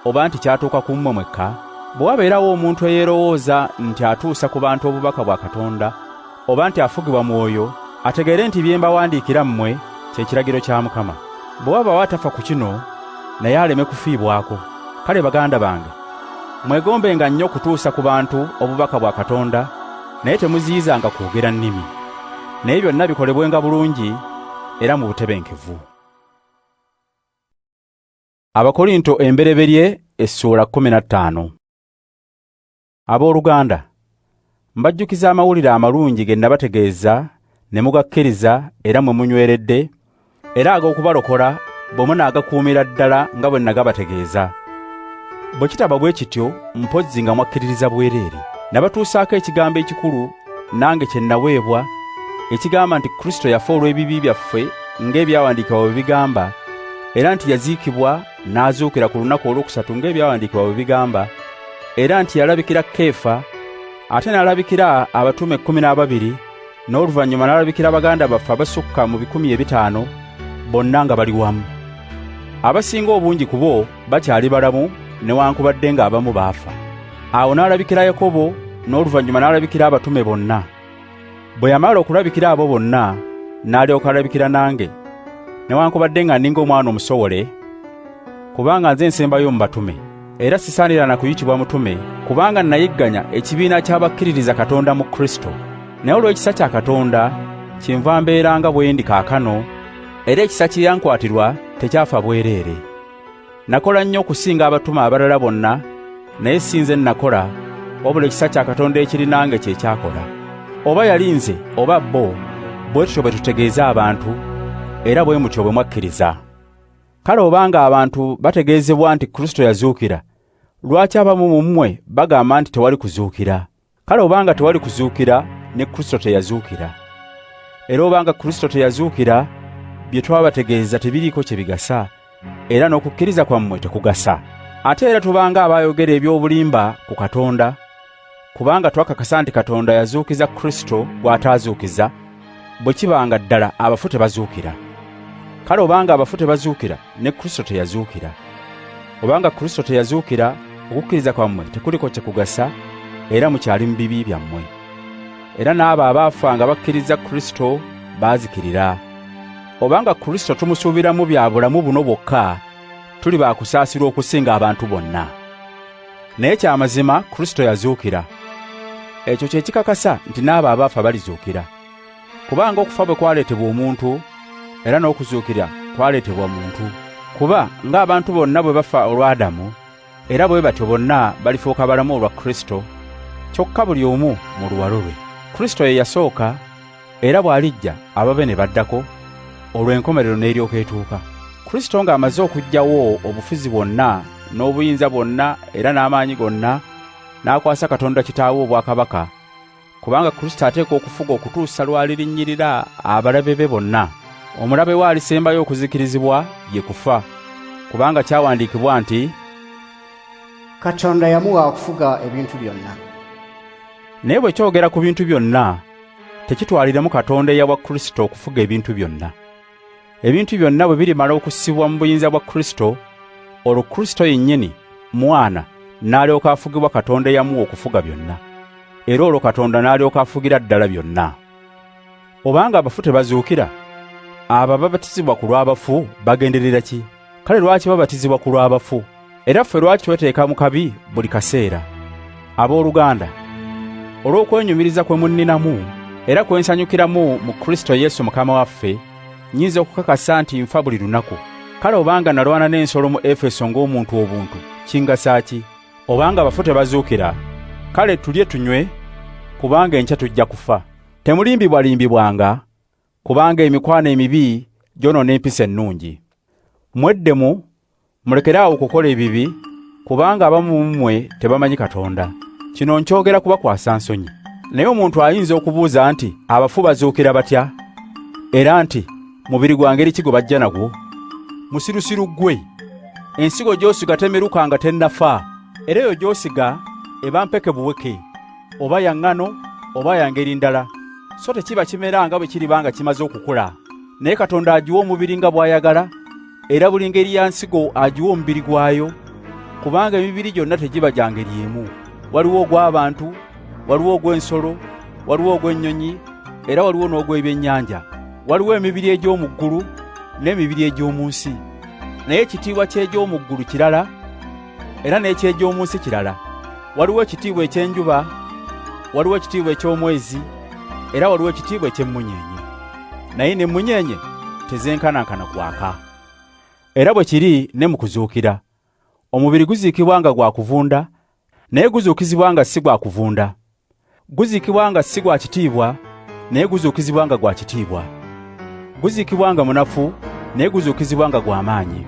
oba nti kyatuuka ku mmwe mwekka? Bwe wabeerawo omuntu eyeerowooza nti atuusa ku bantu obubaka bwa Katonda, oba nti afugibwa Mwoyo, ategeere nti bye mbawandiikira mmwe kye kiragiro kya Mukama. Bwe wabaawo atafa ku kino, naye aleme kufiibwako. Kale baganda bange, mwegombenga nnyo okutuusa ku bantu obubaka bwa Katonda, naye temuziyizanga kwogera nnimi. Naye byonna bikolebwenga bulungi era mu butebenkevu. Abakorinto embereberye essuula 15. Abooluganda, mbajjukiza amawulire amalungi ge nabategeeza ne mugakkiriza era mwe munyweredde, era ag'okubalokola bwe munaagakuumira ddala nga bwe nagabategeeza. Bwe kitaba bwe kityo, mpozzi nga mwakkiririza bwereere. Nabatuusaako ekigambo ekikulu nange kye naweebwa, ekigamba nti Kristo yafa olw'ebibi byaffe ng'ebyawandiikibwa bwe bigamba, era nti yaziikibwa n'azuukira ku lunaku olwokusatu ng'ebyawandiikibwa bwe bigamba, era nti yalabikira Keefa, ate n'alabikira abatume 12, n'oluvannyuma n'alabikira baganda baffe abasukka mu 500, bonna nga bali wamu. Abasinga obungi ku bo bakyali balamu newankubadde ng'abamu baafa. Awo n'alabikira Yakobo, n'oluvannyuma n'alabikira abatume bonna. Bwe yamala okulabikira abo bonna, n'alyoka alabikira nange, newankubadde nga nninga omwana omusowole, kubanga nze nsembayo mu batume. Era sisaanira na kuyitibwa mutume, kubanga nayigganya ekibiina ky'abakkiririza Katonda mu Kristo. Naye olw'ekisa kya Katonda kyenva mbeera nga bwe ndi kaakano, era ekisa kye yankwatirwa tekyafa bwereere. Nakola nnyo okusinga abatume abalala bonna, naye si nze nakola, wabula ekisa kya Katonda ekiri nange kye kyakola. Oba yali nze oba bo, bwe tutyo bwe tutegeeza abantu, era bwe mutyo bwe mwakkiriza. Kale obanga abantu bategeezebwa nti Kristo yazuukira, lwaki abamu mu mmwe bagamba nti tewali kuzuukira? Kale obanga tewali kuzuukira, ne Kristo teyazuukira. Era obanga Kristo teyazuukira, bye twabategeeza tebiriiko kye bigasa, era n'okukkiriza kwammwe tekugasa. Ate era tubanga abaayogera eby'obulimba ku Katonda, kubanga twakakasa nti Katonda yazuukiza Kristo gw'ataazuukiza, bwe kibanga ddala abafu tebazuukira. Kale obanga abafu tebazuukira, ne Kristo teyazuukira. Obanga Kristo teyazuukira, okukkiriza kwammwe tekuliko kye kugasa, era mukyali mu bibi byammwe. Era n'abo abaafa nga bakkiriza Kristo baazikirira. Obanga Kristo tumusuubiramu bya bulamu buno bwokka, tuli baakusaasirwa okusinga abantu bonna. Naye kya mazima Kristo yazuukira. Ekyo kye kikakasa nti n'abo abaafa balizuukira. Kubanga okufa bwe kwaleetebwa omuntu, era n'okuzuukira kwaleetebwa muntu. Kuba ng'abantu bonna bwe bafa olwa Adamu, era bwe batyo bonna balifuuka balamu olwa Kristo, kyokka buli omu mu luwalo lwe. Kristo ye yasooka, era bw'alijja ababe ne baddako, olwo enkomerero n'eryoka etuuka. Kristo ng'amaze okuggyawo obufuzi bwonna n'obuyinza bwonna era n'amaanyi gonna, n'akwasa Katonda Kitaawe obwakabaka, kubanga Kristo ateekwa okufuga okutuusa lw'alirinnyirira abalabe be bonna. Omulabe we alisembayo okuzikirizibwa ye kufa, kubanga kyawandiikibwa nti, Katonda yamuwa okufuga ebintu byonna. Naye bwe kyogera ku bintu byonna, tekitwaliramu Katonda eyawa Kristo okufuga ebintu byonna. Ebintu byonna bwe birimala okussibwa mu buyinza bwa Kristo, olwo Kristo yennyini, Mwana, n'alyoka afugibwa Katonda eyamuwa okufuga byonna. Era olwo Katonda n'alyoka afugira ddala byonna. Obanga abafu tebazuukira, abo ababatizibwa ku lw'abafu bagenderera ki? Kale lwaki babatizibwa ku lw'abafu? Era ffe lwaki tweteeka mu kabi buli kaseera? Abooluganda, olw'okwenyumiriza kwe munninamu era kwe nsanyukiramu mu Kristo Yesu Mukama waffe, nnyinza okukakasa nti nfa buli lunaku. Kale obanga nalwana n'ensolo mu Efeso ng'omuntu obuntu, kingasa ki? Obanga abafu tebazuukira, kale tulye tunywe, kubanga enkya tujja kufa. Temulimbibwalimbibwanga, kubanga emikwano emibi gyonoona empisa ennungi. Mweddemu, mulekere awo okukola ebibi, kubanga abamu mu mmwe tebamanyi Katonda. Kino nkyogera kubakwasa nsonyi. Naye omuntu ayinza okubuuza nti, abafu bazuukira batya? Era nti, mubiri gwa ngeri ki gwe bajja nagwo? Musirusiru ggwe! Ensigo gy'osiga temeruka nga tennafa, era eyo gy'osiga eba mpeke buweke, oba ya ŋŋano oba ya ngeri ndala, so tekiba kimera nga bwe kiriba nga kimaze okukula. Naye Katonda agiwa omubiri nga bw'ayagala, era buli ngeri ya nsigo agiwa omubiri gwayo, kubanga emibiri gyonna tegiba gya ngeri emu. Waliwo ogw'abantu, waliwo ogw'ensolo, waliwo ogw'ennyonyi, era waliwo n'ogw'ebyennyanja. Waliwo emibiri egy'omu ggulu n'emibiri egy'omu nsi. Naye ekitiibwa ky'egy'omu ggulu kirala, era n'eky'egy'omu nsi kirala. Waliwo ekitiibwa eky'enjuba, waliwo ekitiibwa eky'omwezi, era waliwo ekitiibwa eky'emmunyeenye. Naye n'emmunyeenye tezenkanankana kwaka. Era bwe kiri ne mu kuzuukira. Omubiri guziikibwa nga gwa kuvunda, naye guzuukizibwa nga si gwa kuvunda. Guziikibwa nga si gwa kitiibwa, naye guzuukizibwa nga gwa kitiibwa. Guziikibwa nga munafu, naye guzuukizibwa nga gwa maanyi.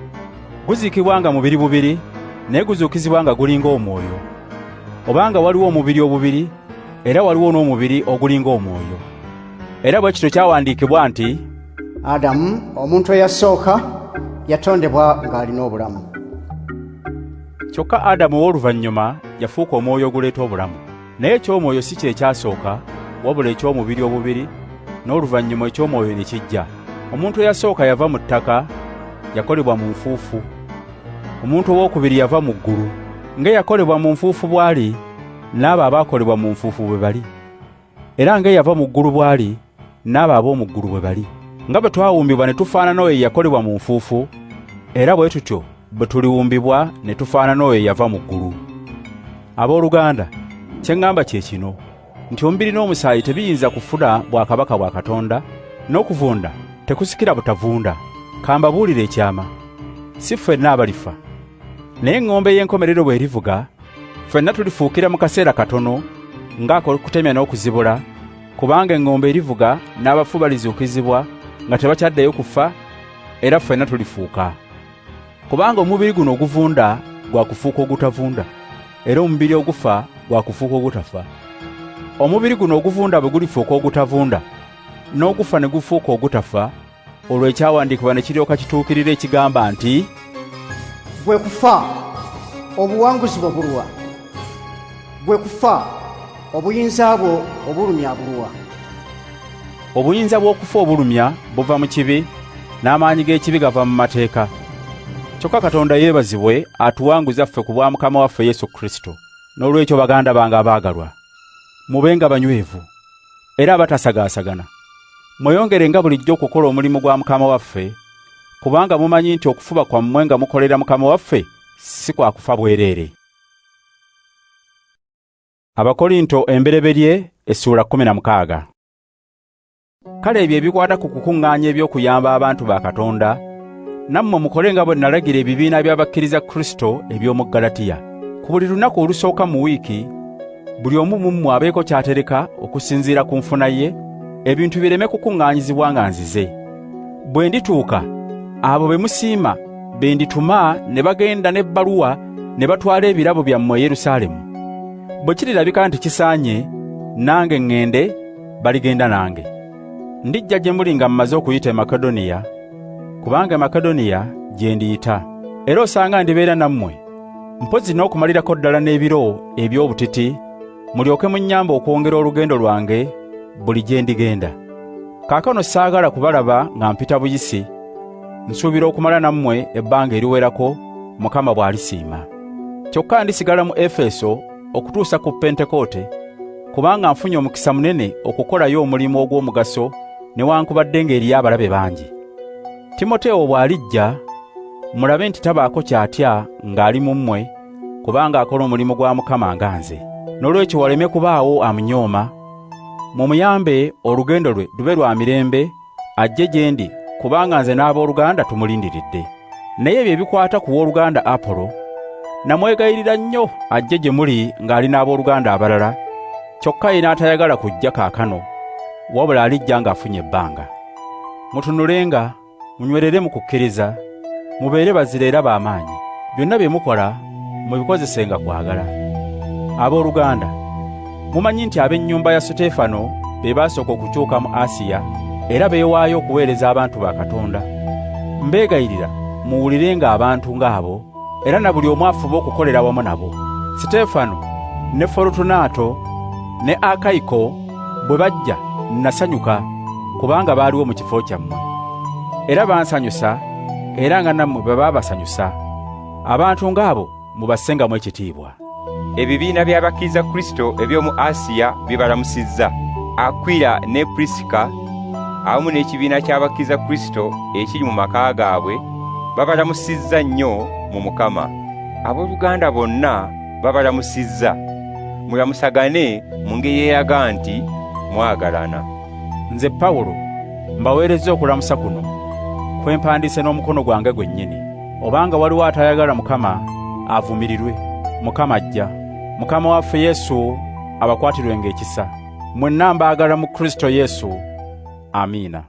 Guziikibwa nga mubiri bubiri, naye guzuukizibwa nga gulinga omwoyo. Obanga waliwo omubiri obubiri, era waliwo n'omubiri ogulinga omwoyo. Era bwe kityo kyawandiikibwa nti, Adamu, omuntu eyasooka, yatondebwa ng'alina obulamu. Kyokka Adamu ow'oluvannyuma yafuuka omwoyo oguleeta obulamu. Naye eky'omwoyo si kye kyasooka, wabula eky'omubiri obubiri, n'oluvannyuma eky'omwoyo ne kijja. Omuntu eyasooka yava mu ttaka, yakolebwa mu nfuufu. Omuntu owookubiri yava mu ggulu. Ng'eyakolebwa mu nfuufu bw'ali, n'abo abaakolebwa mu nfuufu bwe bali. Era ng'eyava mu ggulu bw'ali, n'abo ab'omu ggulu bwe bali. Nga bwe twawumbibwa ne tufaanana oyo eyakolebwa mu nfuufu, era bwe tutyo bwe tuliwumbibwa ne tufaanana oyo eyava mu ggulu. Abooluganda, kye ŋŋamba kye kino, nti omubiri n'omusaayi tebiyinza kufuna bwakabaka bwa Katonda, n'okuvunda tekusikira butavunda. Ka mbabuulire ekyama. Si ffenna abalifa. Naye eŋŋombe y'enkomerero bw'erivuga, ffenna tulifuukira mu kaseera katono, ng'ak'okutemya n'okuzibula, kubanga eŋŋombe erivuga n'abafu balizuukizibwa nga tebakyaddayo kufa, era ffenna tulifuuka. Kubanga omubiri guno oguvunda gwa kufuuka ogutavunda, era omubiri ogufa gwa kufuuka ogutafa. Omubiri guno oguvunda bwe gulifuuka ogutavunda, n'ogufa ne gufuuka ogutafa, olwo ekyawandiikibwa ne kiryoka kituukirira ekigamba nti, Gwe kufa, obuwanguzi bwo buluwa? Gwe kufa, obuyinza bwo obulumya buluwa? Obuyinza bw'okufa obulumya buva mu kibi, n'amaanyi g'ekibi gava mu mateeka. Kyokka Katonda yeebazibwe atuwanguza ffe ku bwa Mukama waffe Yesu Kristo. Noolwekyo baganda bange abaagalwa, mubenga banywevu era abatasagaasagana. Mweyongerenga bulijjo okukola omulimu gwa Mukama waffe, kubanga mumanyi nti okufuba kwammwe nga mukolera Mukama waffe si kwa kufa bwereere. Abakorinto embereberye essuula 16. Kale ebyo ebikwata ku kukuŋŋaanya eby'okuyamba abantu ba Katonda, nammwe mukole nga bwe nalagira ebibiina by'abakkiriza Kristo eby'omu Ggalatiya. Ku buli lunaku olusooka mu wiiki, buli omu mu mmwe abeeko ky'atereka okusinziira ku nfuna ye, ebintu bireme kukuŋŋaanyizibwa nga nzize. Bwe ndituuka, abo be musiima be ndituma ne bagenda n'ebbaluwa ne batwala ebirabo byammwe e Yerusaalemu. Bwe kirirabika nti kisaanye, nange ŋŋende, baligenda nange. Ndijja gye muli nga mmaze okuyita e Makedoniya, kubanga e Makedoniya gye ndiyita. Era osanga ndibeera nammwe, mpozzi n'okumalirako ddala n'ebiro eby'obutiti, mulyoke munnyambe okwongera olugendo lwange buli gye ndigenda. Kaakano saagala kubalaba nga mpita buyisi, nsuubira okumala nammwe ebbanga eriwerako Mukama bw'alisiima. Kyokka ndisigala mu Efeso okutuusa ku Pentekoote, kubanga nfunye omukisa munene okukolayo omulimu ogw'omugaso newankubadde ng'eriyo abalabe bangi. Timoteewo bw'alijja, mulabe nti tabaako ky'atya ng'ali mu mmwe, kubanga akola omulimu gwa Mukama nga nze. Noolwekyo waleme kubaawo amunyooma, mumuyambe olugendo lwe lube lwa mirembe, ajje gye ndi, kubanga nze n'abooluganda tumulindiridde. Naye ebyo ebikwata ku wooluganda Apolo, namwegayirira nnyo ajje gye muli ng'ali n'abooluganda abalala, kyokka ye n'atayagala kujja kaakano, wabula alijja ng'afunye ebbanga. Mutunulenga, munywerere mu kukkiriza, mubeere bazira era b'amaanyi. Byonna bye mukola mubikozesenga kwagala. Abooluganda, mumanyi nti ab'ennyumba ya Suteefano be baasooka okukyuka mu Asiya era beewaayo okuweereza abantu ba Katonda. Mbeegayirira muwulirenga abantu ng'abo era na buli omu afube okukolera wamu nabo. Siteefano ne Forutunaato ne Akayiko bwe bajja nasanyuka kubanga baaliwo mu kifo kyammwe. Era bansanyusa era nga nammwe bwe baabasanyusa. Abantu ng'abo mubassengamu ekitiibwa. Ebibiina by'abakkiriza Kristo eby'omu Asiya bibalamusizza. Akwila ne Purisika awamu n'ekibiina ky'abakkiriza Kristo ekiri mu maka gaabwe babalamusizza nnyo mu Mukama. Abooluganda bonna babalamusizza. Mulamusagane mu ngeri eraga nti mwagalana. Nze Pawulo mbaweerezza okulamusa kuno kwe mpandiise n'omukono gwange gwennyini. Obanga waliwo atayagala Mukama avumirirwe. Mukama ajja. Mukama waffe Yesu abakwatirwenga ekisa. Mwenna mbaagala mu Kristo Yesu. Amiina.